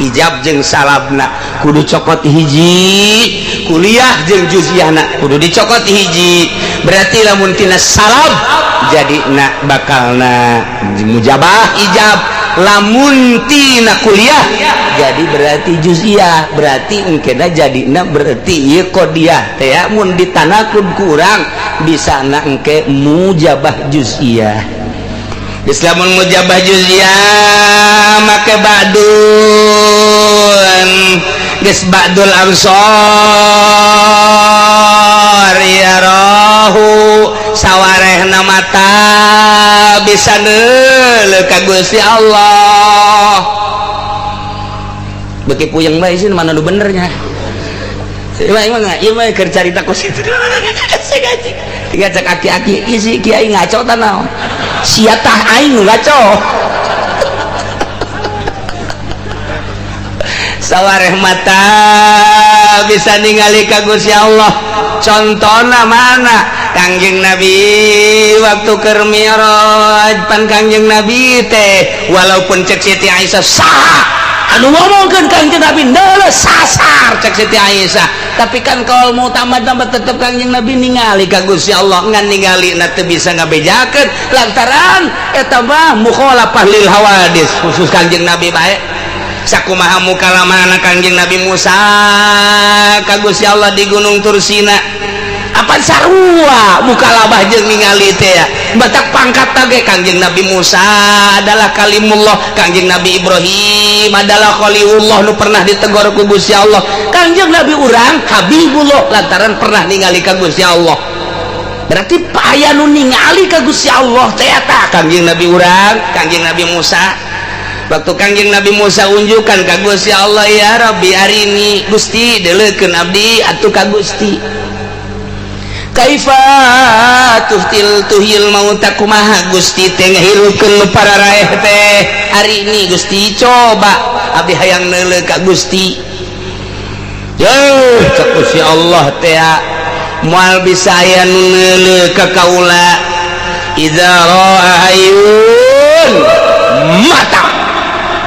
A: ijab jeung salabna kudu cokot hiji, kuliah jeung juziyahna kudu dicokot hiji. Berarti lamun tina salab jadi na bakalna mujabah ijab, lamun tina kuliah jadi berarti juziyah, berarti engkena jadi na berarti ieu qodiyah teh. Mun ditanakud kurang bisa na engke mujabah juziyah. Islamun mujabah juziyah make ba'dun, geus ba'dul absar ya rohu, sawarehna mata bisa neuleuh ka Gusti Allah. Beki puyeng bae sih, mana nu benernya? Ieu mah, ieu mah keur carita kos kitu. Saya ngaji. Tinggal cek aki-aki, isi kiai ngaco ta naon? Sia tah, aing nu ngaco. Sawareh mata bisa ningali ka Gusti Allah. Contona mana? Kangjeng Nabi waktu keur Mi'raj, pan Kangjeng Nabi teh walaupun cek Siti Aisyah, saha anu ngomongkeun Kangjeng Nabi neuleuh sasar cek Siti Aisyah, tapi kan kalau mau tambah-tambah tetep Kangjeng Nabi ningali ka Gusti Allah, ngan ningali na teu bisa ngabejakeun lantaran eta mah mukhalafah lil hawadis, khusus Kangjeng Nabi bae. Sakumaha mukalamana Kangjeng Nabi Musa ka Gusti Allah di Gunung Tursina, apa sarua mukalabah jeung ningali teh ya. Batak pangkat tage Kangjeng Nabi Musa adalah kalimullah, Kangjeng Nabi Ibrahim adalah khalilullah nu pernah ditegur ku Gusti Allah, Kangjeng Nabi urang Habibullah lantaran pernah ningali ka Gusti Allah. Berarti aya nu ningali ka Gusti Allah teh eta Kangjeng Nabi urang, Kangjeng Nabi Musa. Waktu Kangjeng Nabi Musa unjukan ka Gusti Allah, ya Rabbi arini, Gusti deuleukeun abdi atuh ka Gusti. Kaifa tuhtil tuhil mauta, kumaha Gusti teh ngahirupkeun nu para raeh teh? Hari ini Gusti, coba abdi hayang neuleuh ka Gusti. Yeuh, cek Gusti Allah teh, moal bisa aya nu neuleuh ka kaula. Idza ra'a ayun, mata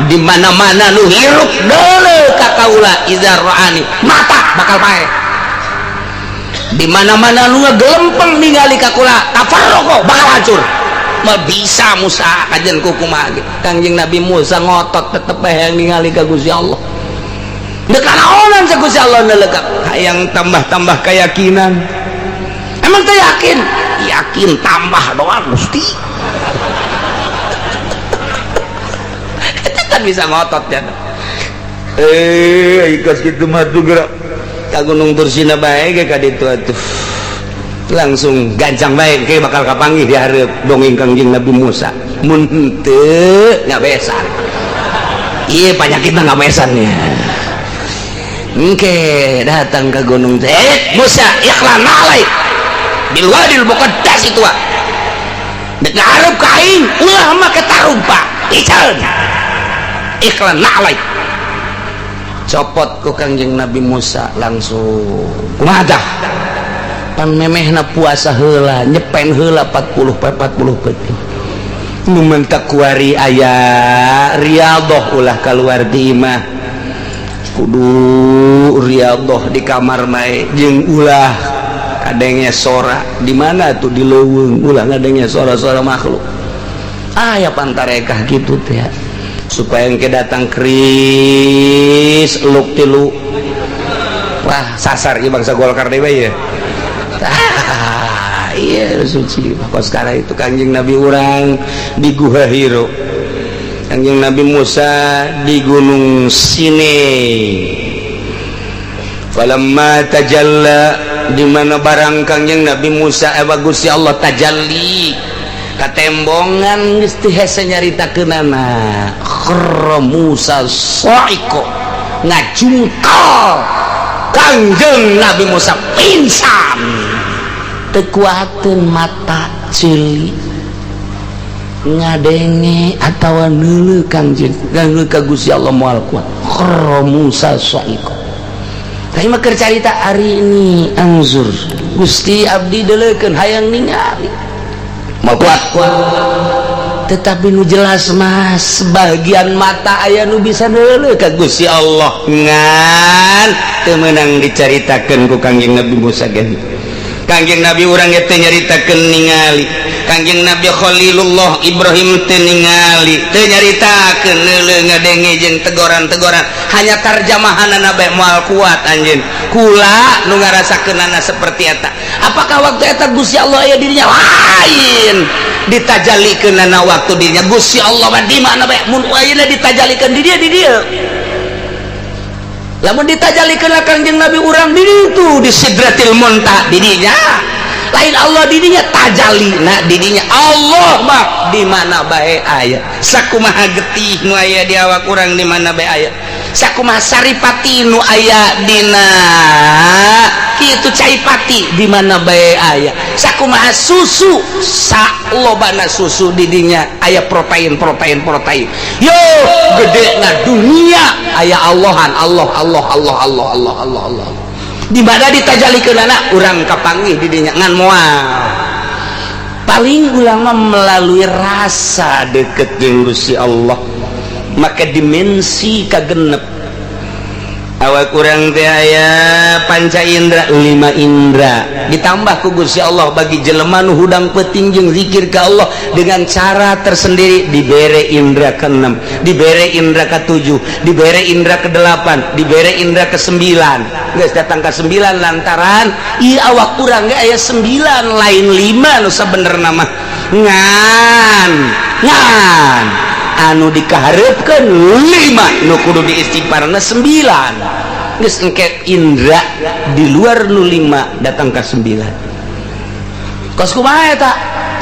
A: di mana-mana nu hirup deuleuh ka kaula, idza ra'ani, mata bakal paeh. Di mana-mana lu ngegelempeng ningali ka kula, tafarraqo, bakal hancur. Mal bisa Musa kajen kukumaha ge. Kangjeng Nabi Musa ngotot tetep bae hayang ningali ka Gusti Allah. Deuk kanaonan cek Gusti Allah neuleuh ka hayang tambah-tambah keyakinan. Emang teh yakin? Yakin tambah doang Gusti. Eta kan bisa ngotot ya. Eh, ikas kitu mah tuh gerak ka Gunung Tursina bae ge ka ditu atuh. Langsung gancang bae ke bakal kapanggih di hareup dongeng Kangjeng Nabi Musa. Mun henteu ngabesan. Ieu panyakitna ngabesan ya. Engke datang ke gunung teh, Musa ikhlan alaik bil wadil muqaddas itu ah. Dek ngarep ka aing ulah make tarumpa. Iceun. Ikhlan alaik. Copot ku Kangjeng Nabi Musa langsung. Kumaha tah? Pan memehna puasa heula, nyepen heula 40 poe 40 peuting. Nu mentak kuari aya riyadhah, ulah kaluar di imah. Kudu riyadhah di kamar bae jeung ulah kadenge sora. Di mana tuh? Di leuweung, ulah ngadenge sora-sora makhluk. Aya pantarekah kitu teh. Supaya engke datang kris luk tilu. Wah, sasar ieu bangsa Golkar deui ya. Ah, iya, suci. Kos sekarang itu Kanjeng Nabi urang di Guha Hiro, Kanjeng Nabi Musa di Gunung Sinai. Falamma tajalla, di mana barang Kanjeng Nabi Musa bagus ya Allah tajalli katembongan, geus teu hese nyaritakeunana. Kharra Musa sa'iqa, ngajungkal Kangjeng Nabi Musa, pingsan, teu kuateun mata ceuli ngadenge atawa neuleuh Kangjeng, neuleuh ka Gusti Allah moal kuat. Kharra Musa sa'iqa. Tapi mah keur carita ari ini angzur Gusti, abdi deuleukeun hayang ningali, mau kuat kuat. Tetapi nu jelas mah sebagian mata aya nu bisa neuleuh ka Gusti Allah, ngan teu meunang dicaritakeun ku Kangjeng Nabi Musa ge. Kangjeng Nabi urang ge teu nyaritakeun ningali. Kangjeng Nabi Khalilullah Ibrahim teu ningali, teu nyaritakeun neuleuh ngadenge jeung tegoran-tegoran, hanya tarjamahanana bae moal kuat anjeun. Kula nu ngarasakeunana seperti eta. Apakah waktu eta Gusti Allah aya dirinya? Lain ditajalikeunana waktu dirinya. Gusti Allah mah di mana bae. Mun ayeuna ditajalikeun di dia, di dia. Lamun ditajalikeun Kangjeng Nabi urang di ditu, di Sidratil Muntaha di dinya. Lain Allah didinya tajali, nah didinya. Allah mah di mana bae aya. Sakumaha getih nu aya di awak urang, di mana bae aya. Sakumaha saripati nu aya dina kitu cai pati, di mana bae aya. Sakumaha susu, salobana susu didinya aya protein, protein, protein. Yo gede na dunia aya Allahan. Allah, Allah, Allah, Allah, Allah, Allah, Allah. Di mana ditajalikeun urang kapanggih didinya, ngan moal. Paling ulama melalui rasa deket jeung Gusti Allah, maka dimensi kagenep awak urang teh aya panca indra, lima indra ditambah ku Gusti Allah. Bagi jelema nu hudang peuting jeung zikir ka Allah dengan cara tersendiri, dibere indra keenam, dibere indra ketujuh, dibere indra kedelapan, dibere indra kesembilan. Geus datang ke sembilan lantaran ieu awak urang ge aya sembilan, lain lima nu sabenerna mah, ngan ngan anu dikaharepkeun lima, nu kudu diistighfarna sembilan. Geus engke indra di luar nu lima datang ke sembilan. Kos kumaha eta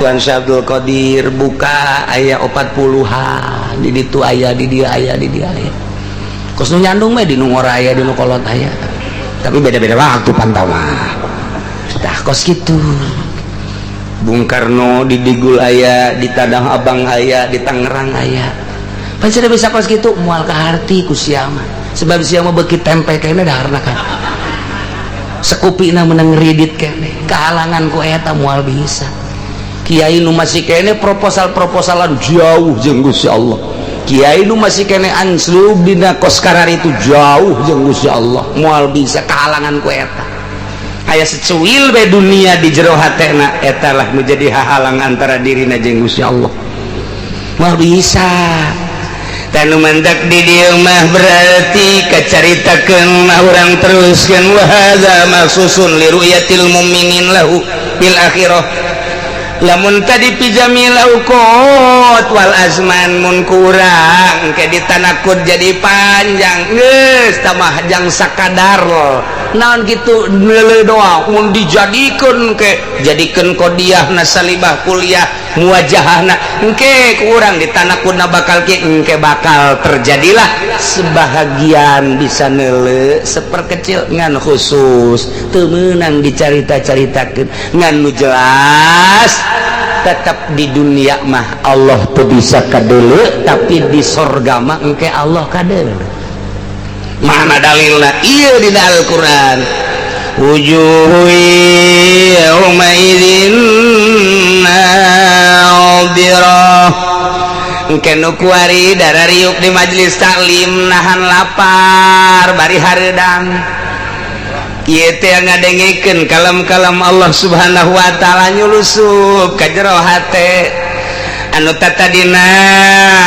A: Tuan Syekh Abdul Qadir buka aya 40-an di ditu aya, di dia aya, di dia aya. Kos nu nyandung mah di nu ngora aya, di nu kolot aya, tapi beda-beda waktu pantau mah. Tah, kos kitu. Bung Karno di Digul aya, di Tanah Abang aya, di Tangerang aya. Pan sudah bisa kos kitu moal kaharti ku sia mah, sebab sia mah beuki tempe kene daharna kan sekupina menang ridit kene kehalangan ku eta moal bisa. Kiai nu masih kene proposal-proposalan jauh jeung Gusti Allah, kiai nu masih kene anslub dina kos itu jauh jeung Gusti Allah, moal bisa kehalangan ku eta. Aya secuil be dunia di jero hatena, eta lah menjadi hahalang antara dirina jeung Gusti Allah, moal bisa. Tanu mantak di dieu mah berarti kacaritakeun mah urang teruskeun. Wa hadza maksusun li ru'yatil mu'minin lahu fil akhirah. Lamun tadi fi jamil auqat wal azman, mun kurang ke ditanakut jadi panjang, geus tamah jang sakadar naon gitu neuleuh doang. Mun dijadikeun ke jadikeun qodiyah nasalibah kuliah muwajahahna, engke kurang ditanakutna bakal ke engke bakal terjadilah sebahagian bisa neuleuh seperkecil, ngan khusus teu meunang dicarita-caritakeun. Ngan nu jelas tetap di dunia mah Allah tuh bisa kadeuleu, tapi di sorga mah engke Allah kadeuleu. Mana dalilna? Iya, di Al-Quran, wujuhu yauma idzin nadhirah. Engke nu kuari darariuk di majelis taklim nahan lapar bari hareudang. Ieu teh ngadengekeun kalam-kalam Allah Subhanahu wa taala, nyulusup ka jero hate. Anu tatadina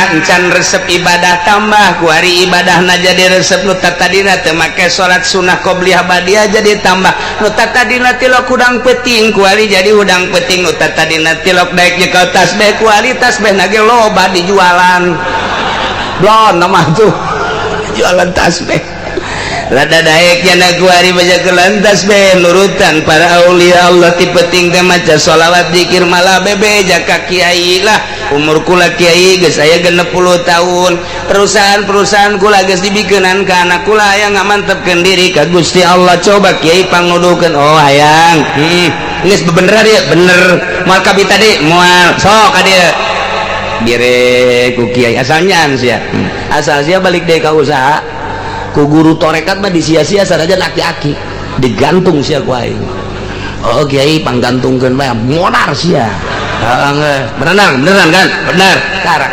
A: encan resep ibadah tambah kuari ibadahna jadi resep. Nu tatadina teu make salat sunah qobliyah badiah jadi tambah. Nu tatadina tilok hudang peuting kuari jadi hudang peuting. Nu tatadina tilok daek nyekel tasbih kuari tasbih na ge loba dijualan. Blon mah tuh jualan tasbih. Rada daek jana kuari baca kelantas be nurutan para aulia Allah ti penting teh maca sholawat zikir malah bebe jaka kiai lah. Umur kula kiai geus aya 60 tahun, perusahaan-perusahaan kula geus dibikeunan ka anak kula aya ngamantepkeun diri ka Gusti Allah. Coba kiai pangnuduhkeun, oh hayang geus bebener ieu bener moal kabita deui moal sok ka dieu bere ku kiai asal nyan sia. Asal sia balik deui ka usaha ku guru torekat mah disia-sia sarajan aki-aki digantung sia ku aing. Oh kiai panggantungkeun bae modar sia. Heeh beneran beneran kan bener karak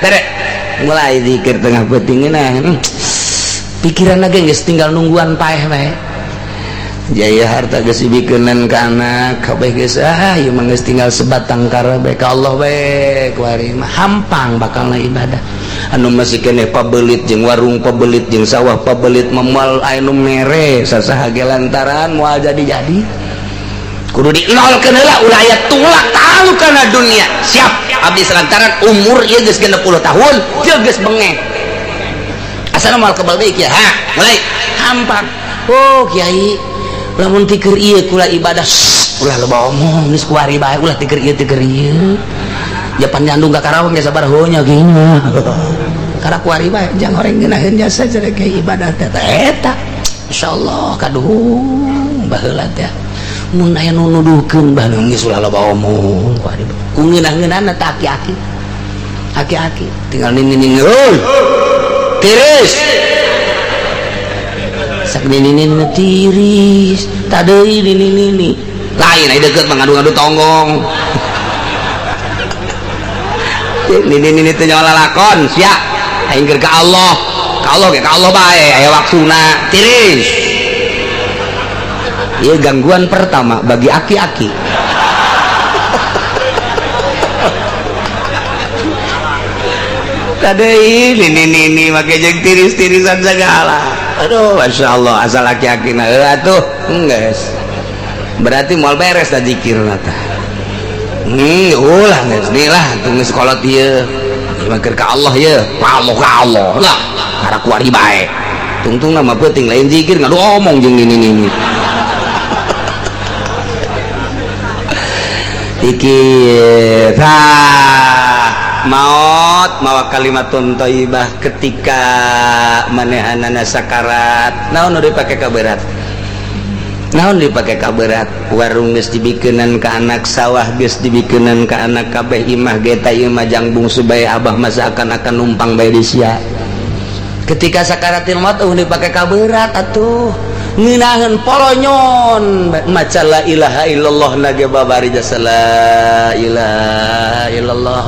A: bere mulai zikir tengah peuting nah pikiran lagi geus tinggal nungguan paeh bae. Jaya harta geus dibikeunan ka anak kabeh geus ah ieu mah geus tinggal sebatang kara bae ka Allah bae kuari mah hampang bakalna ibadah. Anu masih keneh pabelit jeung warung pabelit jeung sawah pabelit memal anu mere sasaha ge lantaran moal jadi-jadi kudu dinolkeun heula ulah aya tulak talu kana dunia. Siap abdi lantaran umur ieu geus 60 tahun jeung geus bengeh asana moal kebal deui kieu ha mulai hampang. Oh kiai lamun tikeur ieu kula ibadah ulah loba omong geus kuari bae ulah tikeur ieu tikeur ieu japan nyandung ka Karawang ge sabar heunya gini karena kuari bae jang horeng ngeunaheun jasa cenah ke ibadah teh eta insyaallah kaduhung baheula teh mun aya nu nuduhkeun baheula geus ulah loba omong kuari ku ngeunah-ngeunahna teh aki-aki aki-aki tinggal nini-nini euy tiris sak nini-nini tiris tadeui nini-nini lain aya deukeut mah ngadu-ngadu tonggong nini-nini teh nyawa lalakon sia aing keur ka Allah ka Allah ge ka Allah bae aya waktuna tiris. Ieu gangguan pertama bagi aki-aki. Tadeui nini-nini make jeung tiris-tirisan segala. Aduh masyaallah asal aki-aki na heuh atuh geus berarti moal beres da zikirna teh. Ulah geus deui lah atuh geus kolot ieu. Ieu mah keur ka Allah ieu, Allah ka Allah lah karek kuari bae. Tungtungna mah peuting lain zikir ngadu omong jeung nini-nini. Zikir tah maot mawa kalimatun thayyibah ketika manehanana sakarat. Naon nu dipake kaberat? Naon dipake kaberat? Warung geus dibikeunan ka anak, sawah geus dibikeunan ka anak kabeh, imah ge ta ieu mah jang bungsu bae abah masa akan numpang bae di sia. Ketika sakaratil maut eueuh dipake kaberat atuh ngeunaheun poronyon maca la ilaha illallah na ge babari jasa la ilaha illallah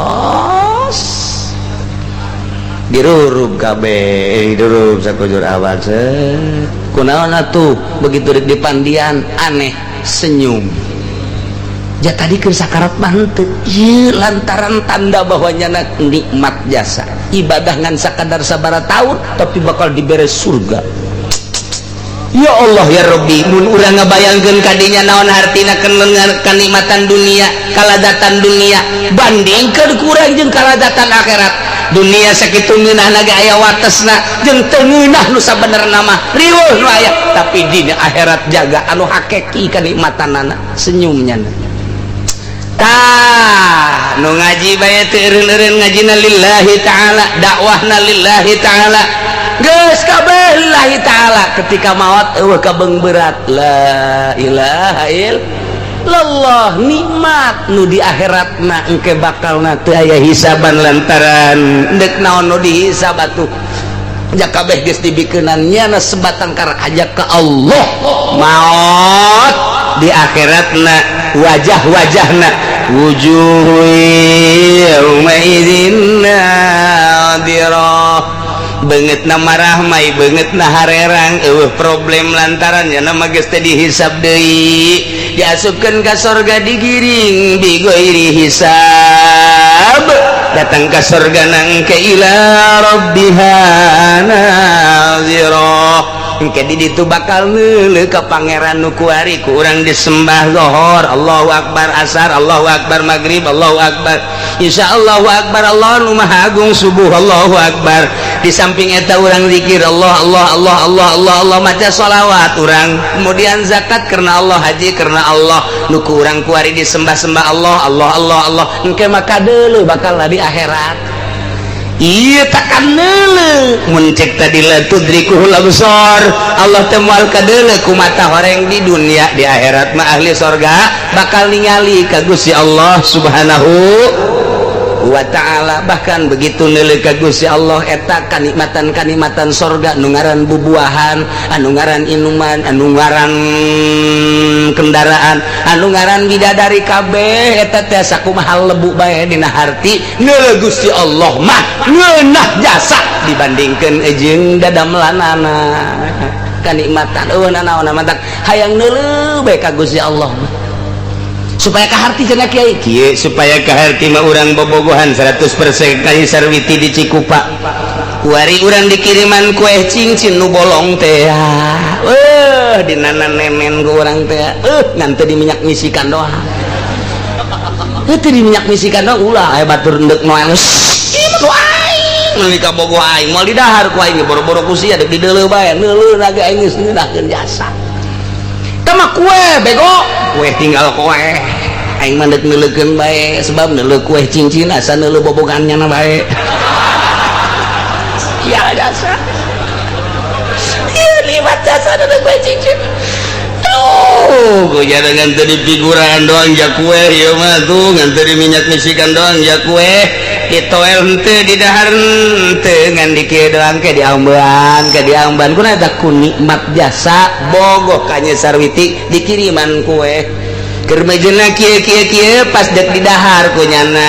A: dirurub kabeh dirurub sakujur awak kunaon atuh begitu rek dipandian aneh senyum ja tadi keur sakarat mah henteu ieu lantaran tanda bahwa nyana nikmat jasa ibadah ngan sakadar sabaraha tahun tapi bakal dibere surga. Ya Allah ya Rabbi mun urang ngabayangkeun kadinya naon hartina kenikmatan dunia kaladatan dunia bandingkeun kurang jeung kaladatan akhirat. Dunia sakitu ngeunahna ge aya watesna jeung teu ngeunah nu sabenerna mah riweuh nu aya tapi dina akhirat jaga anu hakiki kanikmatanana senyumnya. Tah nu ngaji bae teu eureun-eureun ngajina lillahi ta'ala dakwahna lillahi ta'ala geus kabeh lillahi ta'ala ketika maot eueuh kabeung berat la ilaha illallah nikmat nu di akhiratna engke bakalna teu aya hisaban lantaran deuk naon nu dihisab atuh ja kabeh geus dibikeunan nyana sebatang kara aja ka Allah maot di akhiratna wajah-wajahna wujuhu yauma idzin nadirah beungeutna marahmai beungeutna harerang eueuh problem lantaran nya mah geus teh dihisab deui diasupkeun ka sorga digiring bighairi hisab. Datang ka surga nang ke ila rabbiha nazirah. Engke di ditu bakal neuleuh ka pangeran nu kuari ku urang disembah zuhur Allahu akbar, asar Allahu akbar, maghrib Allahu akbar, insya Allahu akbar, Allah nu maha agung, subuh Allahu akbar. Di samping eta urang zikir Allah Allah Allah Allah Allah Allah, maca sholawat urang, kemudian zakat karena Allah, haji karena Allah, nu ku urang kuari disembah-sembah Allah Allah Allah Allah. Engke maka deuleuh bakal di akhirat. Iya takkan neuleuh mun cek tadi la tudrikuhul absar, Allah teh moal kadeuleuh ku mata horeng di dunia, di akhirat mah ahli sorga bakal ningali ka Gusti Allah Subhanahu wa ta'ala. Bahkan begitu neuleuh ka Gusti Allah eta kanikmatan-kanikmatan sorga nu ngaran bubuahan, anu ngaran inuman, anu ngaran kendaraan, anu ngaran bidadari kabeh eta teh sakumaha lebu bae dina harti neuleuh Gusti Allah mah ngeunah jasa dibandingkeun jeung dadamlanana kanikmatan eueuh nanaon mantak hayang neuleuh bae ka Gusti Allah mah. Supaya kaharti cenah kiai kieu, supaya kaharti mah urang bobogohan 100% ka Sarwiti di Cikupa. Kuari urang dikiriman kue cincin nu bolong teh, dinana nenen ku urang teh, ngan teu diminyak misikan doang, teu diminyak misikan doang, ulah aya batur endek noel ieu mah aing meuli ka bogoh aing moal didahar ku aing boro-boro ku sia deuk dideuleuh bae neuleuh lagi aing geus ngeunahkeun jasa. Tama kue bego, kue tinggal kue aing mah deuk neuleukeun bae sebab neuleuh kue cincin asa neuleuh bobogannya na bae. Ya jasa ieu liwat jasa neuleuh kue cincin. Tuh gue jangan ngan teu dipiguran doang ja kue ieu mah tuh ngan teu diminyak misikan doang ja kue ditoel henteu didahar henteu ngan dikieu doang ke diamban ke diamban kuna eta ku nikmat jasa bogoh ka Nyi Sarwiti dikiriman kue keur mejeuna kieu kieu kieu pas dek didahar ku nyana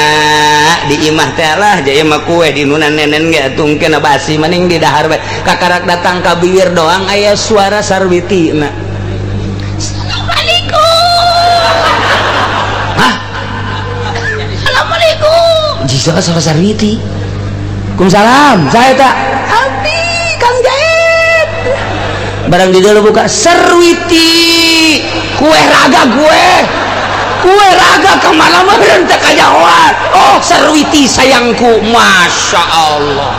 A: di imah teh lah jaya mah kue di nunan nenen ge atuh engke basi maning didahar bae kakarak datang ka bibir doang aya suara Sarwiti na. Assalamualaikum. Hah? Assalamualaikum. Jisa sama Sarwiti. Waalaikumsalam. Saya tak abdi Kang Jaid. Barang di dalam buka Sarwiti. Kue raga gue. Kue raga kemana mana teh kajahoan. Oh Sarwiti sayangku, masya Allah.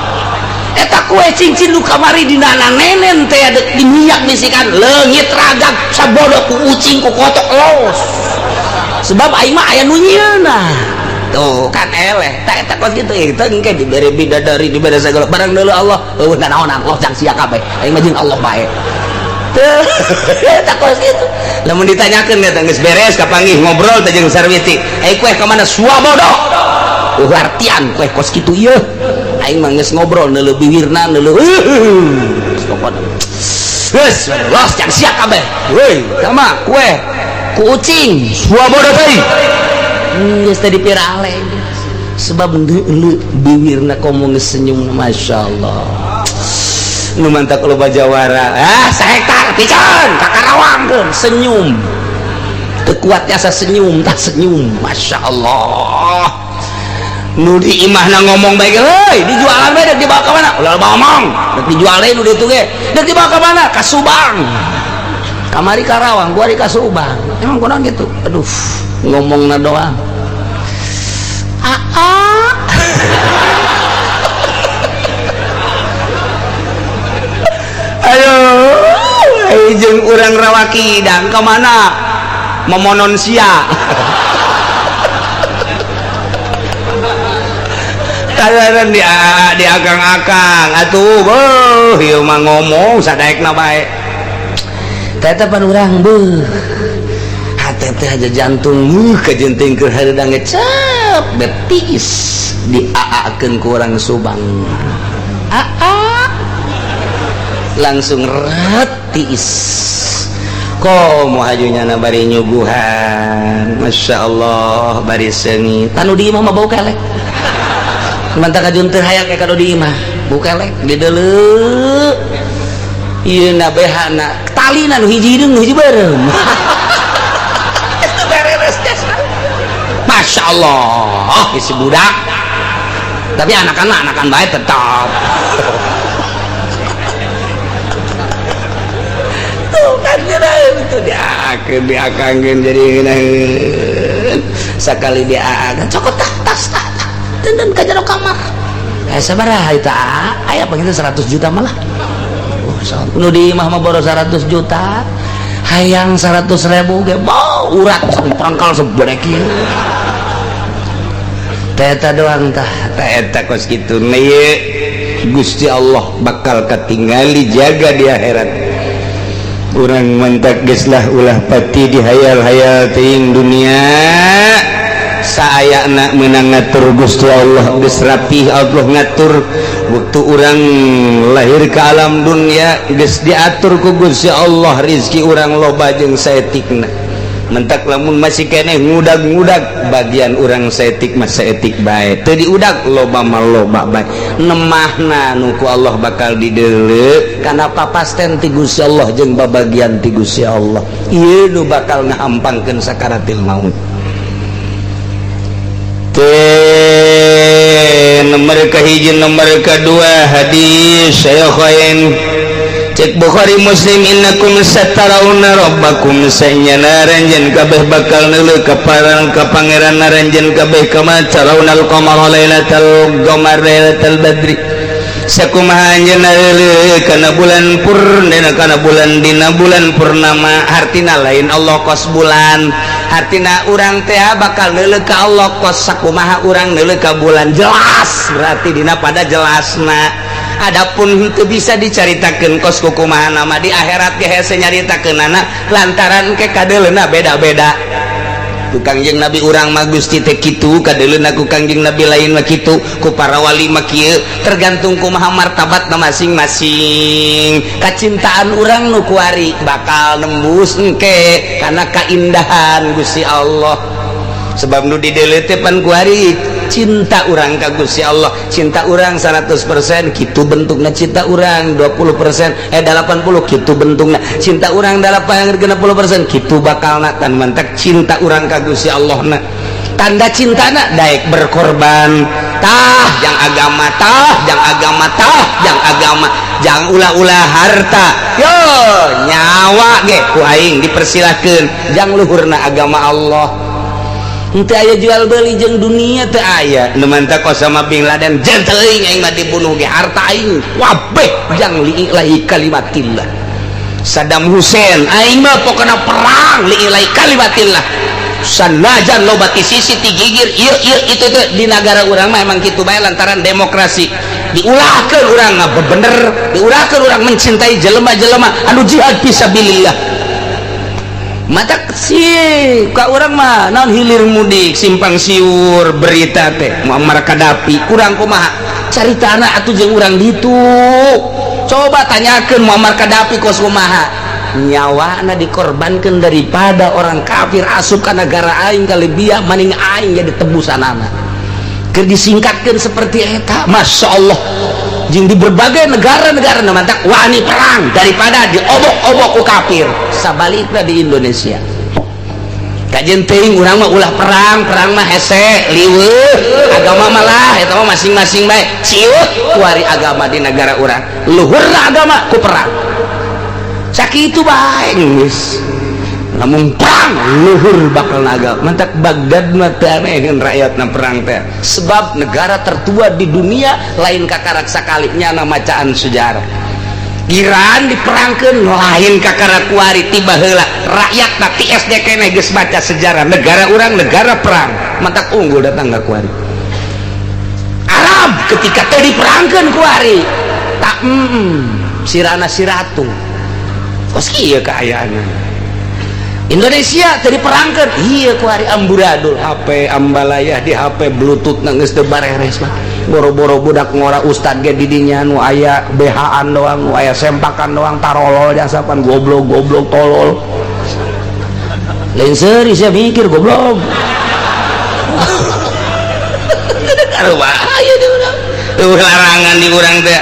A: Eta kue cincin nu kamari dina nenen teh di minyak misikan leungit raga sabodo ku ucing ku kotok los. Sebab aing mah aya nu nyieunna. Tuh kan eleh tak eta kos kitu eta engke dibere bidadari dibere sagala barang deuleu Allah eueuh nanaonan Allah jang sia kabeh aing mah jeung Allah bae. Teu eta kos kitu. Lamun ditanyakeun eta geus beres kapanggih ngobrol teh jeung Sarwiti. Ai kue ka mana suabodo? Eueuh artian kue kos kitu ieu. Aing mah geus ngobrol neuleuh bibirna neuleuh pokona. Geus los jang sia kabeh. Weuy, sama kue ku ucing suabodo teh. Geus teh dipirale sebab neuleuh bibirna komo geus senyum masyaallah. Nu mantak loba jawara ah sahektar piceun ka Karawangkeun senyum. Teu kuat asa senyum tah senyum masyaallah. Nu di imahna ngomong bae heuy dijualan bae dek dibawa ka mana? Ulah ngomong dek dijual deui nu ditu ge. Dek dibawa ka mana? Ka Subang. Kamari Karawang, kuari ka Subang. Emang kunaon kitu? Aduh, ngomongna doang. Aa. Ayo, jeung urang rawaki dang ka mana? Memonon sia. Kalaran di akang-akang atuh beuh ieu mah ngomong sadaekna bae. Teh pan urang beuh. Hate teh aja jantung kajenting keur hareudang ngecep betis diaakeun ku urang Subang. Aa langsung ret tiis. Komo hajunya na bari nyuguhan. Masya Allah bari seungit. Tanu di imah mah bau kelek. Mantap kajun teu hayang ka di imah. Bau kelek dideuleu. Ieu na behana talina nu hiji hideung nu hiji beureum. Itu bereres jasa. Masya Allah isi budak. Tapi anakan mah anakan bae tetap. Tuh kan itu diakeun diakangkeun jadi ngeunaheun. Sakali diakan cokot tah tas tah tenden ka jero kamar. Sabaraha eta? Aya panginten 100 juta malah. Oh, nu di imah mah boros 100 juta. Hayang 100 ribu ge bau urat prangkal sebrek ieu. Teh eta doang tah, teh eta kos kitu ieu Gusti Allah bakal katingali jaga di akhirat. Urang mentak geus lah ulah pati dihayal-hayal teuing dunia. Saayana menang ngatur Gusti Allah geus rapih Allah ngatur waktu urang lahir ke alam dunia geus diatur ku Gusti Allah rizki urang loba jeung saetikna. Mentak lamun masih keneh ngudag-ngudag bagian urang saetik mah saetik bae, teu diudag loba mah loba bae. Nemahna nu ku Allah bakal dideuleu kana papasten ti Gusti Allah jeung babagian ti Gusti Allah. Ieu nu bakal ngahampangkeun sakaratil maut. Nomor kahiji, nomor kedua hadis Syaikhain cek Bukhari Muslim, innakum satarawna rabbakum, sanyana aranjeun kabeh bakal neuleuh ka pangeran aranjeun kabeh kama tarawnal qamara lailatal qamar lailatal badri, sakumaha anjeun neuleuh kana bulan purna kana bulan dina bulan purnama. Hartina lain Allah kos bulan, hartina urang teh bakal neuleuh ka Allah kos sakumaha urang neuleuh ka bulan. Jelas berarti dina pada jelasna. Adapun teu bisa dicaritakeun kos kukumaha nama di akhirat ge hese nyaritakeunana lantaran ke kadeuleuna beda-beda. Ku Kangjeng Nabi urang mah Gusti teh kitu, kadeuleuna ku Kangjeng Nabi lain mah kitu, ku para wali mah kieu, tergantung kumaha martabatna masing-masing. Kacintaan urang nu kuari bakal nembus engke kana kaindahan Gusti Allah. Sebab nu dideuleu teh pan kuari cinta urang ka Gusti Allah, cinta urang 100% kitu bentukna, cinta urang 20% 80 kitu bentukna, cinta urang 80% kitu bakalna. Tan mantak cinta urang ka Gusti Allah na tanda cintana daek berkorban tah jang agama, tah jang agama, tah jang agama, jang ulah-ulah harta yo nyawa ge ku aing dipersilahkeun jang luhurna agama Allah. Henteu aya jual beli jeung dunia teu aya. Nu mantak Osama bin Laden jenteuing aing mah dibunuh ge harta aing wabeh jang li'ilahi kalimatillah. Saddam Hussein aing mah pokona perang li'ilahi kalimatillah. Sanajan loba ti sisi ti gigir ieu ieu itu teh di nagara urang mah emang kitu bae lantaran demokrasi. Diulahkeun urang ngabebener, diulahkeun urang mencintai jelema-jelema anu jihad fisabilillah. Mata sih ka urang mah naon hilir mudik simpang siur berita teh Muammar Gaddafi kurang kumaha caritana atuh jeung urang ditu. Coba tanyakeun Muammar Gaddafi kos kumaha nyawana dikorbankeun daripada orang kafir asup ka negara aing ka Libya maning aing jadi tebusanana. Keur disingkatkeun seperti eta, Masya Allah. Jeung di berbagai negara-negara nu mantak wani perang daripada diobok-obok ku kafir. Sabalikna di Indonesia kajen teuing urang mah ulah perang, perang mah hese liweuh agama malah eta mah masing-masing bae ciut kuari agama di negara urang luhurna agama ku perang sakitu bae geus lamun perang luhur bakal naga. Mantak Baghdad mah teu aneheun rakyatna perang teh sebab negara tertua di dunia lain kakarak sakali nyana macaan sejarah. Iran diperangkeun lain kakara kuari tiba heula rakyatna ti SD keneh geus baca sejarah negara urang negara perang mantak unggul datang ka kuari. Arab ketika teh diperangkeun kuari tak sirana siratu kos kieu kaayaanna. Indonesia teu diperangkeun ieu kuari amburadul HP ambalayah di HP bluetooth na geus teu bareres mah boro-boro budak ngora ustad ge di dinya nu aya BH-an doang nu aya sempakan doang tarolol jasapan goblok-goblok tolol lain seuri sia mikir goblok. Aduh bahaya di urang larangan di urang teh.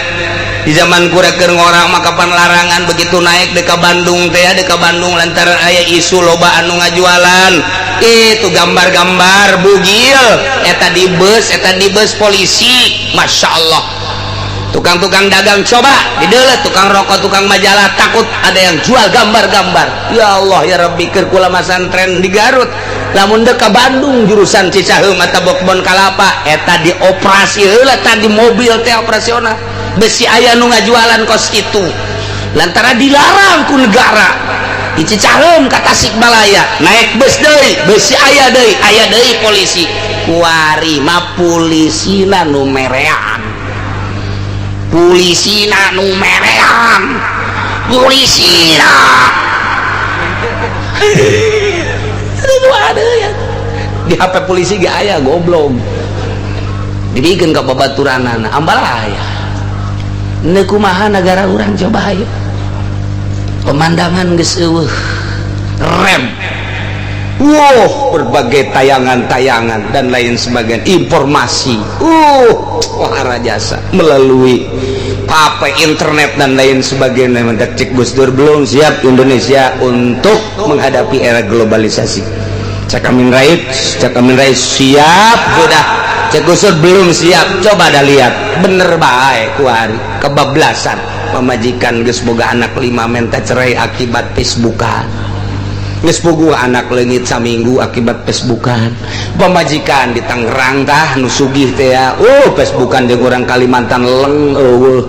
A: Di zaman kura keur ngora maka pan larangan begitu naik deka Bandung teh, deka Bandung lantaran aya isu loba anu ngajualan itu gambar-gambar bugil eta di bus, eta di bus polisi. Masya Allah, tukang-tukang dagang coba didelet, tukang rokok, tukang majalah, takut ada yang jual gambar-gambar. Ya Allah ya Rabbi, keur kula masantren di Garut, lamun dek ka Bandung jurusan Cicaheum atau Kebon Kalapa, eta dioperasi heula tadi mobil teh operasional, besi aya nu ngajualan kos itu lantaran dilarang ku negara. Di Cicaheum ka Tasikmalaya naik bus deui, besi aya deui, aya deui polisi. Kuari mah polisina nu merean, polisina nu merean, polisina. Aduh, ada ya di HP polisi gak aya, goblok, dibikin ke babaturanana ambal aya. Ini kumaha negara urang? Coba ayo, pemandangan geus eueuh rem. Wow, berbagai tayangan-tayangan dan lain sebagainya, informasi wah jasa melalui apa, internet dan lain sebagainya. Mendak cek Gus Dur, belum siap Indonesia untuk menghadapi era globalisasi. Cak Amin Rais, cak Amin Rais siap sudah, cek Gus Dur belum siap. Coba dah lihat, bener baik kuari kebablasan. Pamajikan geus boga anak lima minta cerai akibat Facebookan, geus puguh anak leungit saminggu akibat Facebookan. Pamajikan di Tangerang tah nu sugih teh ya, Facebookan jeung urang Kalimantan leng eueuh.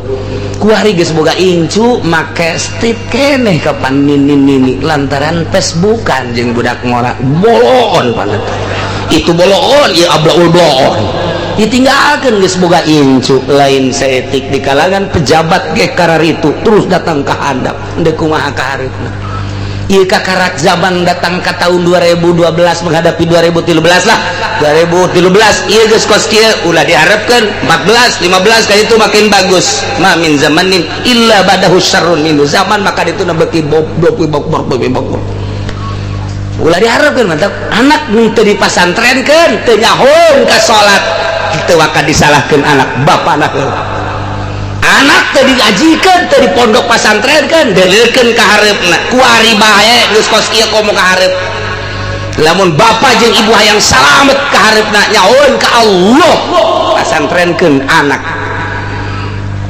A: Kuari geus boga incu make strip keneh kapan nini nini lantaran Facebookan jeung budak ngora. Boloon panet itu, boloon ieu, ablaul bloon ditinggalkan. Geus boga incu lain saeutik, di kalangan pejabat ge kararitu terus datang ka handap. Deuk kumaha ka hareupna ieu kakarak zaman datang ke tahun 2012 menghadapi 2013 lah? 2013 ieu geus kos kieu, ulah diharapkeun 14 15 kali itu makin bagus. Ma min zamanin illa badahu syarrun minhu. Zaman maka itu beuki boblok boblok boblok, ulah diharapkeun. Mantap, anak nu teu dipasantrenkeun, teu nyahoeun ka salat, teu akan disalahkeun anak, bapana heula. Anak teu digajikan, teu di pondok pasantren kan, delilkeun ka hareupna. Kuari bae geus kos kieu, komo ka hareup. Lamun bapak jeung ibu hayang salamet ka hareupna, nyahoeun ka Allah, pasantrenkeun anak.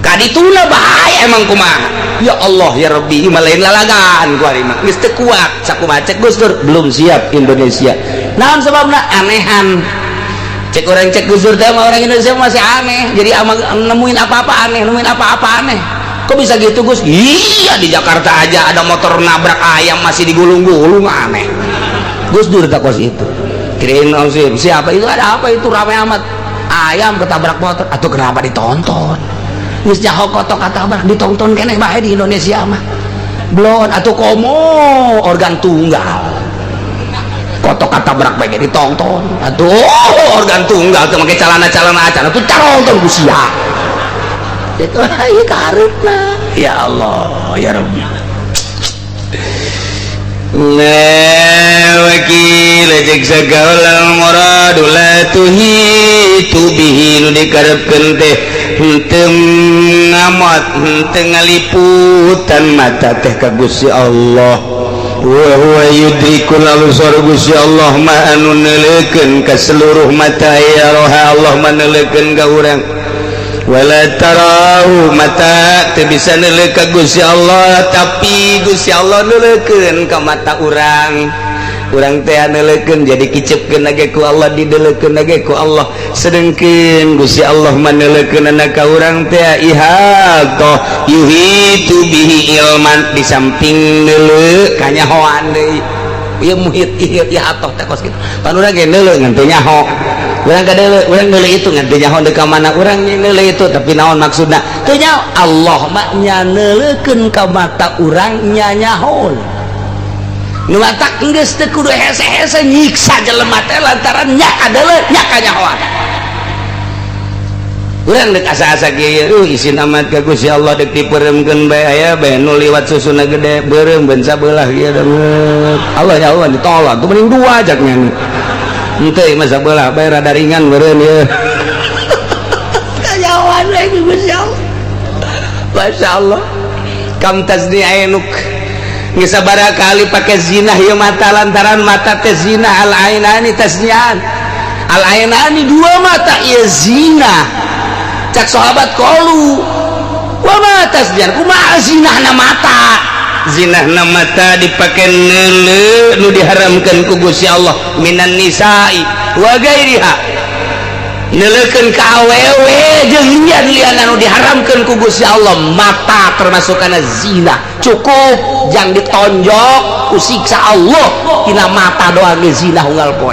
A: Kadituna bahaya emang kumaha. Ya Allah ya Rabbi, ieu mah lain lalagan kuari mah, geus teu kuat. Sakumaha cek Gus Dur, belum siap Indonesia. Naon sebabna? Anehan cek orang, cek Gus Dur teh mah orang Indonesia masih aneh, jadi ama, nemuin apa-apa aneh, nemuin apa-apa aneh. Kok bisa gitu, Gus? Iya, di Jakarta aja ada motor nabrak ayam masih digulung-gulung, aneh. Gus Dur tak kos itu. Kirain siapa itu, ada apa itu ramai amat, ayam ketabrak motor atau kenapa ditonton? Geus nyaho kotok ketabrak ditonton keneh bae di Indonesia mah. Belum atau komo organ tunggal kotok ketabrak bae ditonton. Aduh, organ tunggal tuh make celana-celana acan tuh caronton ku sia. Itu ieu kahareupna. Ya Allah ya Rabbi. La wakil cek sagaula muradu la tuhitu bihi, nu dikarepkeun teh henteu ngamot, henteu ngaliputan mata teh ka Gusti Allah. Wa huwa yudrikul absar, Gusti Allah mah anu neuleukeun ka seluruh mata. Ya roha, Allah mah neuleukeun ka urang. Wala tarahu, mata teu bisa neuleuh ka Gusti Allah, tapi Gusti Allah neuleukeun ka mata urang. Urang teh neuleukeun jadi kicepkeun ge ku Allah, dideulekeun ge ku Allah, sedengkeun Gusti Allah mah neuleukeun ka urang teh ihatoh, yuhitu bihi ilman, di samping neuleuh kanyahoan deui. Ieu muhit, ieu ihatoh teh kos kitu. Pan urang ge neuleuh ngan teu nyaho. Urang ka deuleu, urang neuleuh itu ngan teu nyaho deuk ka mana urang neuleuh itu, tapi naon maksudna? Teu nyaho. Allah mah nya neuleukeun ka mata urang, nya nyaho. Nu matak geus teu kudu hese-hese nyiksa jelema teh lantaran nya kadeuleu nya kanyahoan. Urang dek asa-asa kieu, isin amat ka Gusti Allah, dek dipeuremkeun bae, aya bae nu liwat susuna gede beureum ben sabelah kieu danget. Allah ya Allah, ditolak tuh mending dua jaknya. Henteu mah sabelah bae rada ringan beureum ieu. Kanyahoan we ku Gusti Allah. Masya Allah. Kam tazni ainuk, geus sabaraha kali pake zina ieu mata, lantaran mata teh zina. Al ainani taznian, al ainani, dua mata ieu zina. Cak sahabat, qalu wa ma taznian, kumaha zinahna mata? Zinahna mata dipake neuleu nu diharamkeun ku Gusti Allah, minan nisa'i wa gairiha, neuleukeun ka awewe jeung lian-lian anu diharamkeun ku Gusti Allah. Mata termasuk kana zina. Cukup jang ditonjok ku siksa Allah tina mata doang ge zina unggal poe.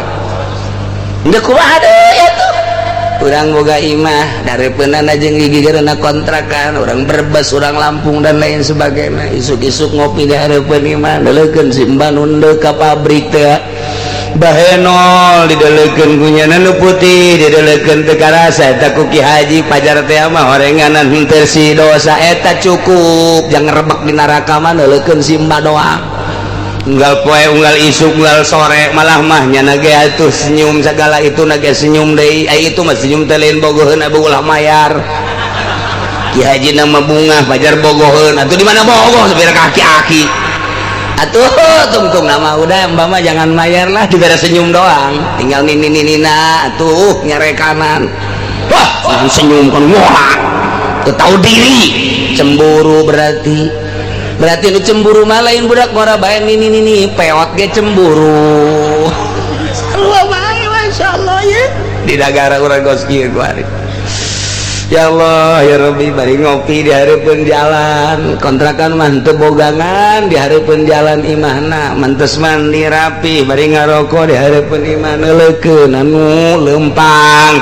A: Geus kumaha deui atuh? Urang boga imah dari peunana jeung gigireunna kontrakan, urang Brebes, urang Lampung, dan lain sebagainya. Isuk-isuk ngopi di hareupeun imah, neuleukeun si mbah nu ka pabrik teh bahenol, didelekeun ku nyana nu putih, didelekeun teu karasa eta ku Ki Haji. Pajar teh mah horenganan henteu si dosa. Eta cukup jang rebek di neraka mah, neuleukeun si mbah doang unggal poe, unggal isuk, unggal sore. Malah mah nyana ge atuh senyum segala itu na ge senyum deui. Ai itu mah senyum teh lain bogoheun, abu ulah mayar. Ki Haji nama bungah pajar bogoheun atuh. Di mana bogoh sampai kaki-aki atuh tungtung nama. Udah, mbak mah jangan mayar lah, diberi senyum doang, tinggal nini nini na atuh nyarekanan. Wah, jangan senyum kan. Wah, tahu diri cemburu. Berarti berarti nu cemburu mah lain budak ngora bae, nini nini peot ge cemburu. Sarua bae. Masya Allah ya, di negara urang kos kieu kuari. Ya Allah ya Rabbi, bari ngopi di hareupeun jalan kontrakan mah teu bogangan, di hareupeun jalan imahna, mantes mandi rapi, bari ngarokok di hareupeun imah, neuleukeun anu lempang.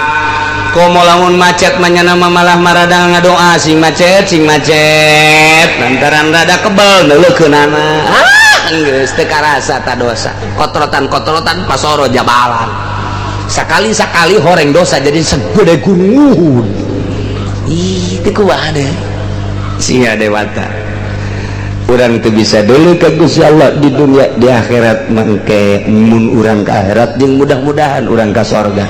A: Komo lamun macet mah nyana mah malah marada ngadoa, "Sing macet, sing macet," lantaran rada kebel neuleukeunana. Ah, geus teu karasa ta dosa kotrotan-kotrotan pasoro jabalan. Sakali-sakali horeng dosa jadi segede gunung. Ih, itu kumaha deh sia dewata. Urang itu bisa dulu ke Gusti Allah di dunia, di akhirat mangke mun urang ke akhirat jeung mudah-mudahan urang ka sorga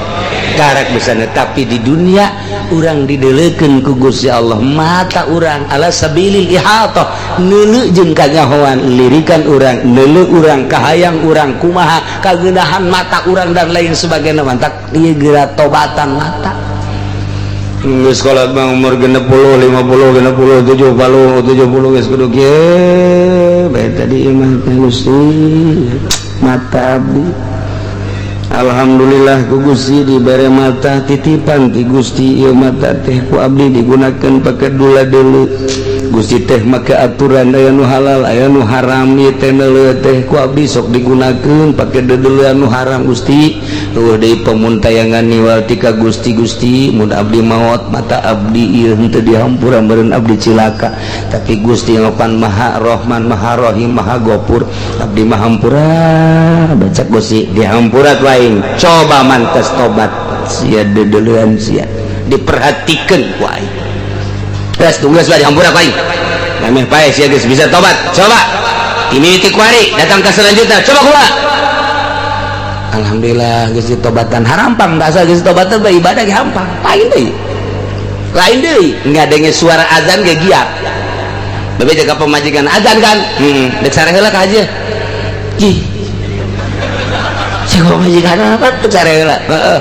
A: karak bisa. Tapi di dunia urang dideleukeun ku Gusti Allah mata urang ala sabilil ihatah, neuleu jeung kanyahoan lirikan urang, neuleu urang kahayang urang kumaha, kageundahan mata urang dan lain sebagainya. Mantak ieu geura tobatan mata. Geus kolot mah umur 60, 50, 60, 70, 70 geus kudu kieu bae. Tadi imah teh, Gusti, mata abdi alhamdulillah ku Gusti dibere mata titipan ti Gusti. Ieu mata teh ku abdi digunakan pakai dula dulu. Gusti teh make aturan aya nu halal, aya nu haram. Ieu teh neuleuh teh ku abdi sok digunakeun pake deudeuleun nu haram. Gusti, eueuh deui pemuntayangan niwal tika Gusti. Gusti, mun abdi maot mata abdi ieu henteu dihampura, meureun abdi cilaka. Tapi Gusti ngopan Maha Rahman, Maha Rahim, Maha Gopur, abdi mahampura. Baca Gusti dihampura ku aing. Coba mantes tobat sia, deudeuleun sia diperhatikeun ku aing. Geus tunggu geus dihampura ku aing. Nameh pae sia geus bisa tobat. Coba ini ti kuari datang ke selanjutnya, coba kumaha. Alhamdulillah geus ditobatan, harampang da asa geus ditobatan bae ibadah ge hampang. Lain deui, lain deui, ngadenge suara azan ge giat. Bebe jaga pemajikan azan kan, dek sare heula ka aja. Ih, cek pamajikan apa dek sare heula. Heeh,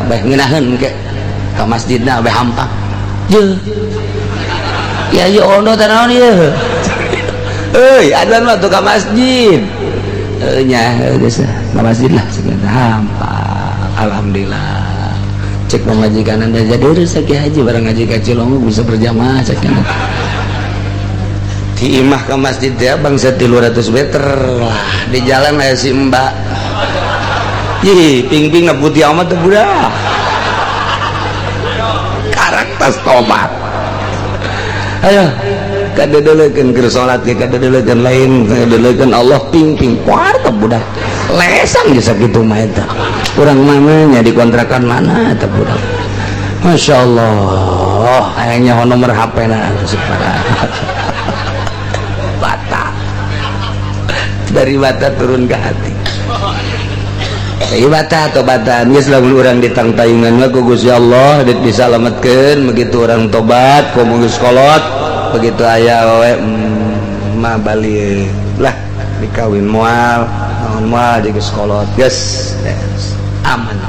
A: bae ngeunaheun ke ka masjidna bae hampang. Ye ya ya, ono teh naon ieu euy? Azan mah tuh ka masjid. Heuh nya, geus ka masjid lah sekian hampang. Alhamdulillah, cek pamajikan anda jadi urus Ki Haji barang ngaji ka Cilongok bisa berjamaah. Cek di imah ke masjid ya bangsa 300 meter lah. Di jalan aya si mbak. Ih, ping-ping putih amat tuh budak. Karak tas tobat. Ayo kadedelekeun keur salat ge kadedelekeun, lain kadedelekeun Allah, ping-ping poar teh budak. Lesan geus sakitu mah. Eta urang mana nya, di kontrakan mana eta budak? Masya Allah, kayaknya nomor HP na bata, dari mata turun ke hati. Ieu bata tobatan geus lamun urang ditangtayungan mah ku Gusti Allah disalametkeun. Begitu orang tobat komo geus kolot. Begitu aya we mah balik lah dikawin moal naon moal jadi sekolot geus aman.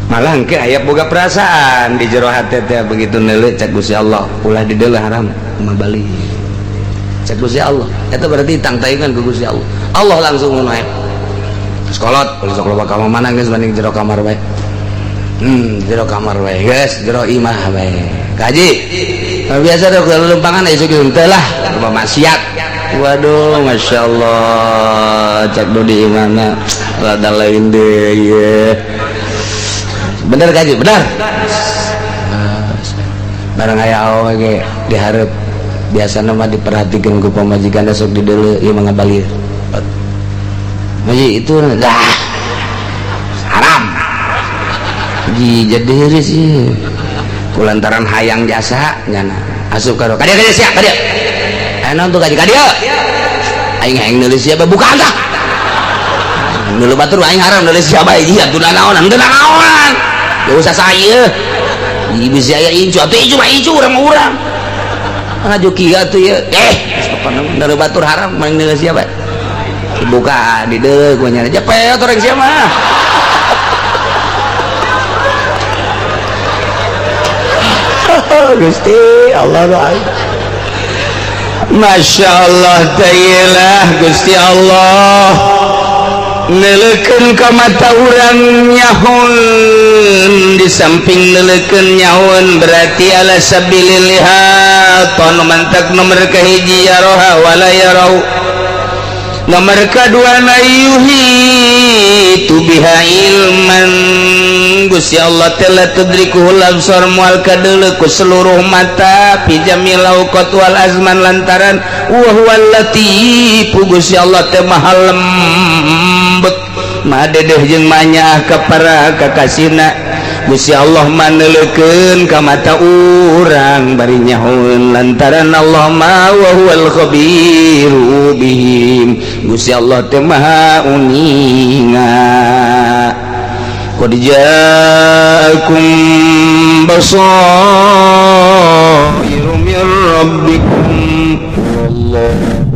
A: Malah engke aya boga perasaan di jero hate teh begitu neuleuh cek Gusti Allah ulah dideuleuh haram mah balik cek Gusti Allah. Eta berarti tangtayungan ku Gusti Allah. Allah langsung ngono aya sekolot sok loba ka mana geus banding jero kamar bae. Jero kamar wae geus jero imah wae. Kaji biasa dok lumpangan isu kieu teh lah loba maksiat. Waduh, Masya Allah, cek di imahna rada lain deh ye. Bener kaji, bener. Barang aya awewe ge dihareup biasana mah diperhatikan ku pamajikan sok dideuleu ieu mah ngabalir. Maji itu dah haram. Ji jadi heureuy sih. Kulantaran hayang jasa nyana asup ka kadieu kadieu sia kadieu. Aya naon tuh kaji kadieu? Aing hayang neulis siapa buka tah. Neuleun batur aing haram neulis siapa ieu atuh naonan teu naonan. Gak usah saya. Ieu bisa aya incu atuh incu mah incu urang mah urang. Ngaju kieu atuh ieu. Neuleun batur haram maing neulis siapa? Dibuka di deuleu ku nyana cepet orang sia mah. Gusti Allah doa. Masya Allah ta'ala Gusti Allah neleukeun ka mata urang nyahun di samping neleukeun nyahun berarti ala sabilil lihat mantak nomor kahiji yaroha wala yarau nomor kedua na yuhi tu biha ilman. Gusti Allah telah tudrikuhul absar mual kadeuleu ku seluruh mata fi jamil awqat wal azman lantaran wa huwal latif. Gusti Allah teh maha lembut maha dedeh jeung manyaah ka para kakasina. Gusti Allah maneleukeun ka mata urang bari nyahoeun lantaran Allah ma wa huwal khabiru bihim. Gusti Allah teh maha uninga. Qad ja'akum basairu min rabbikum wallahu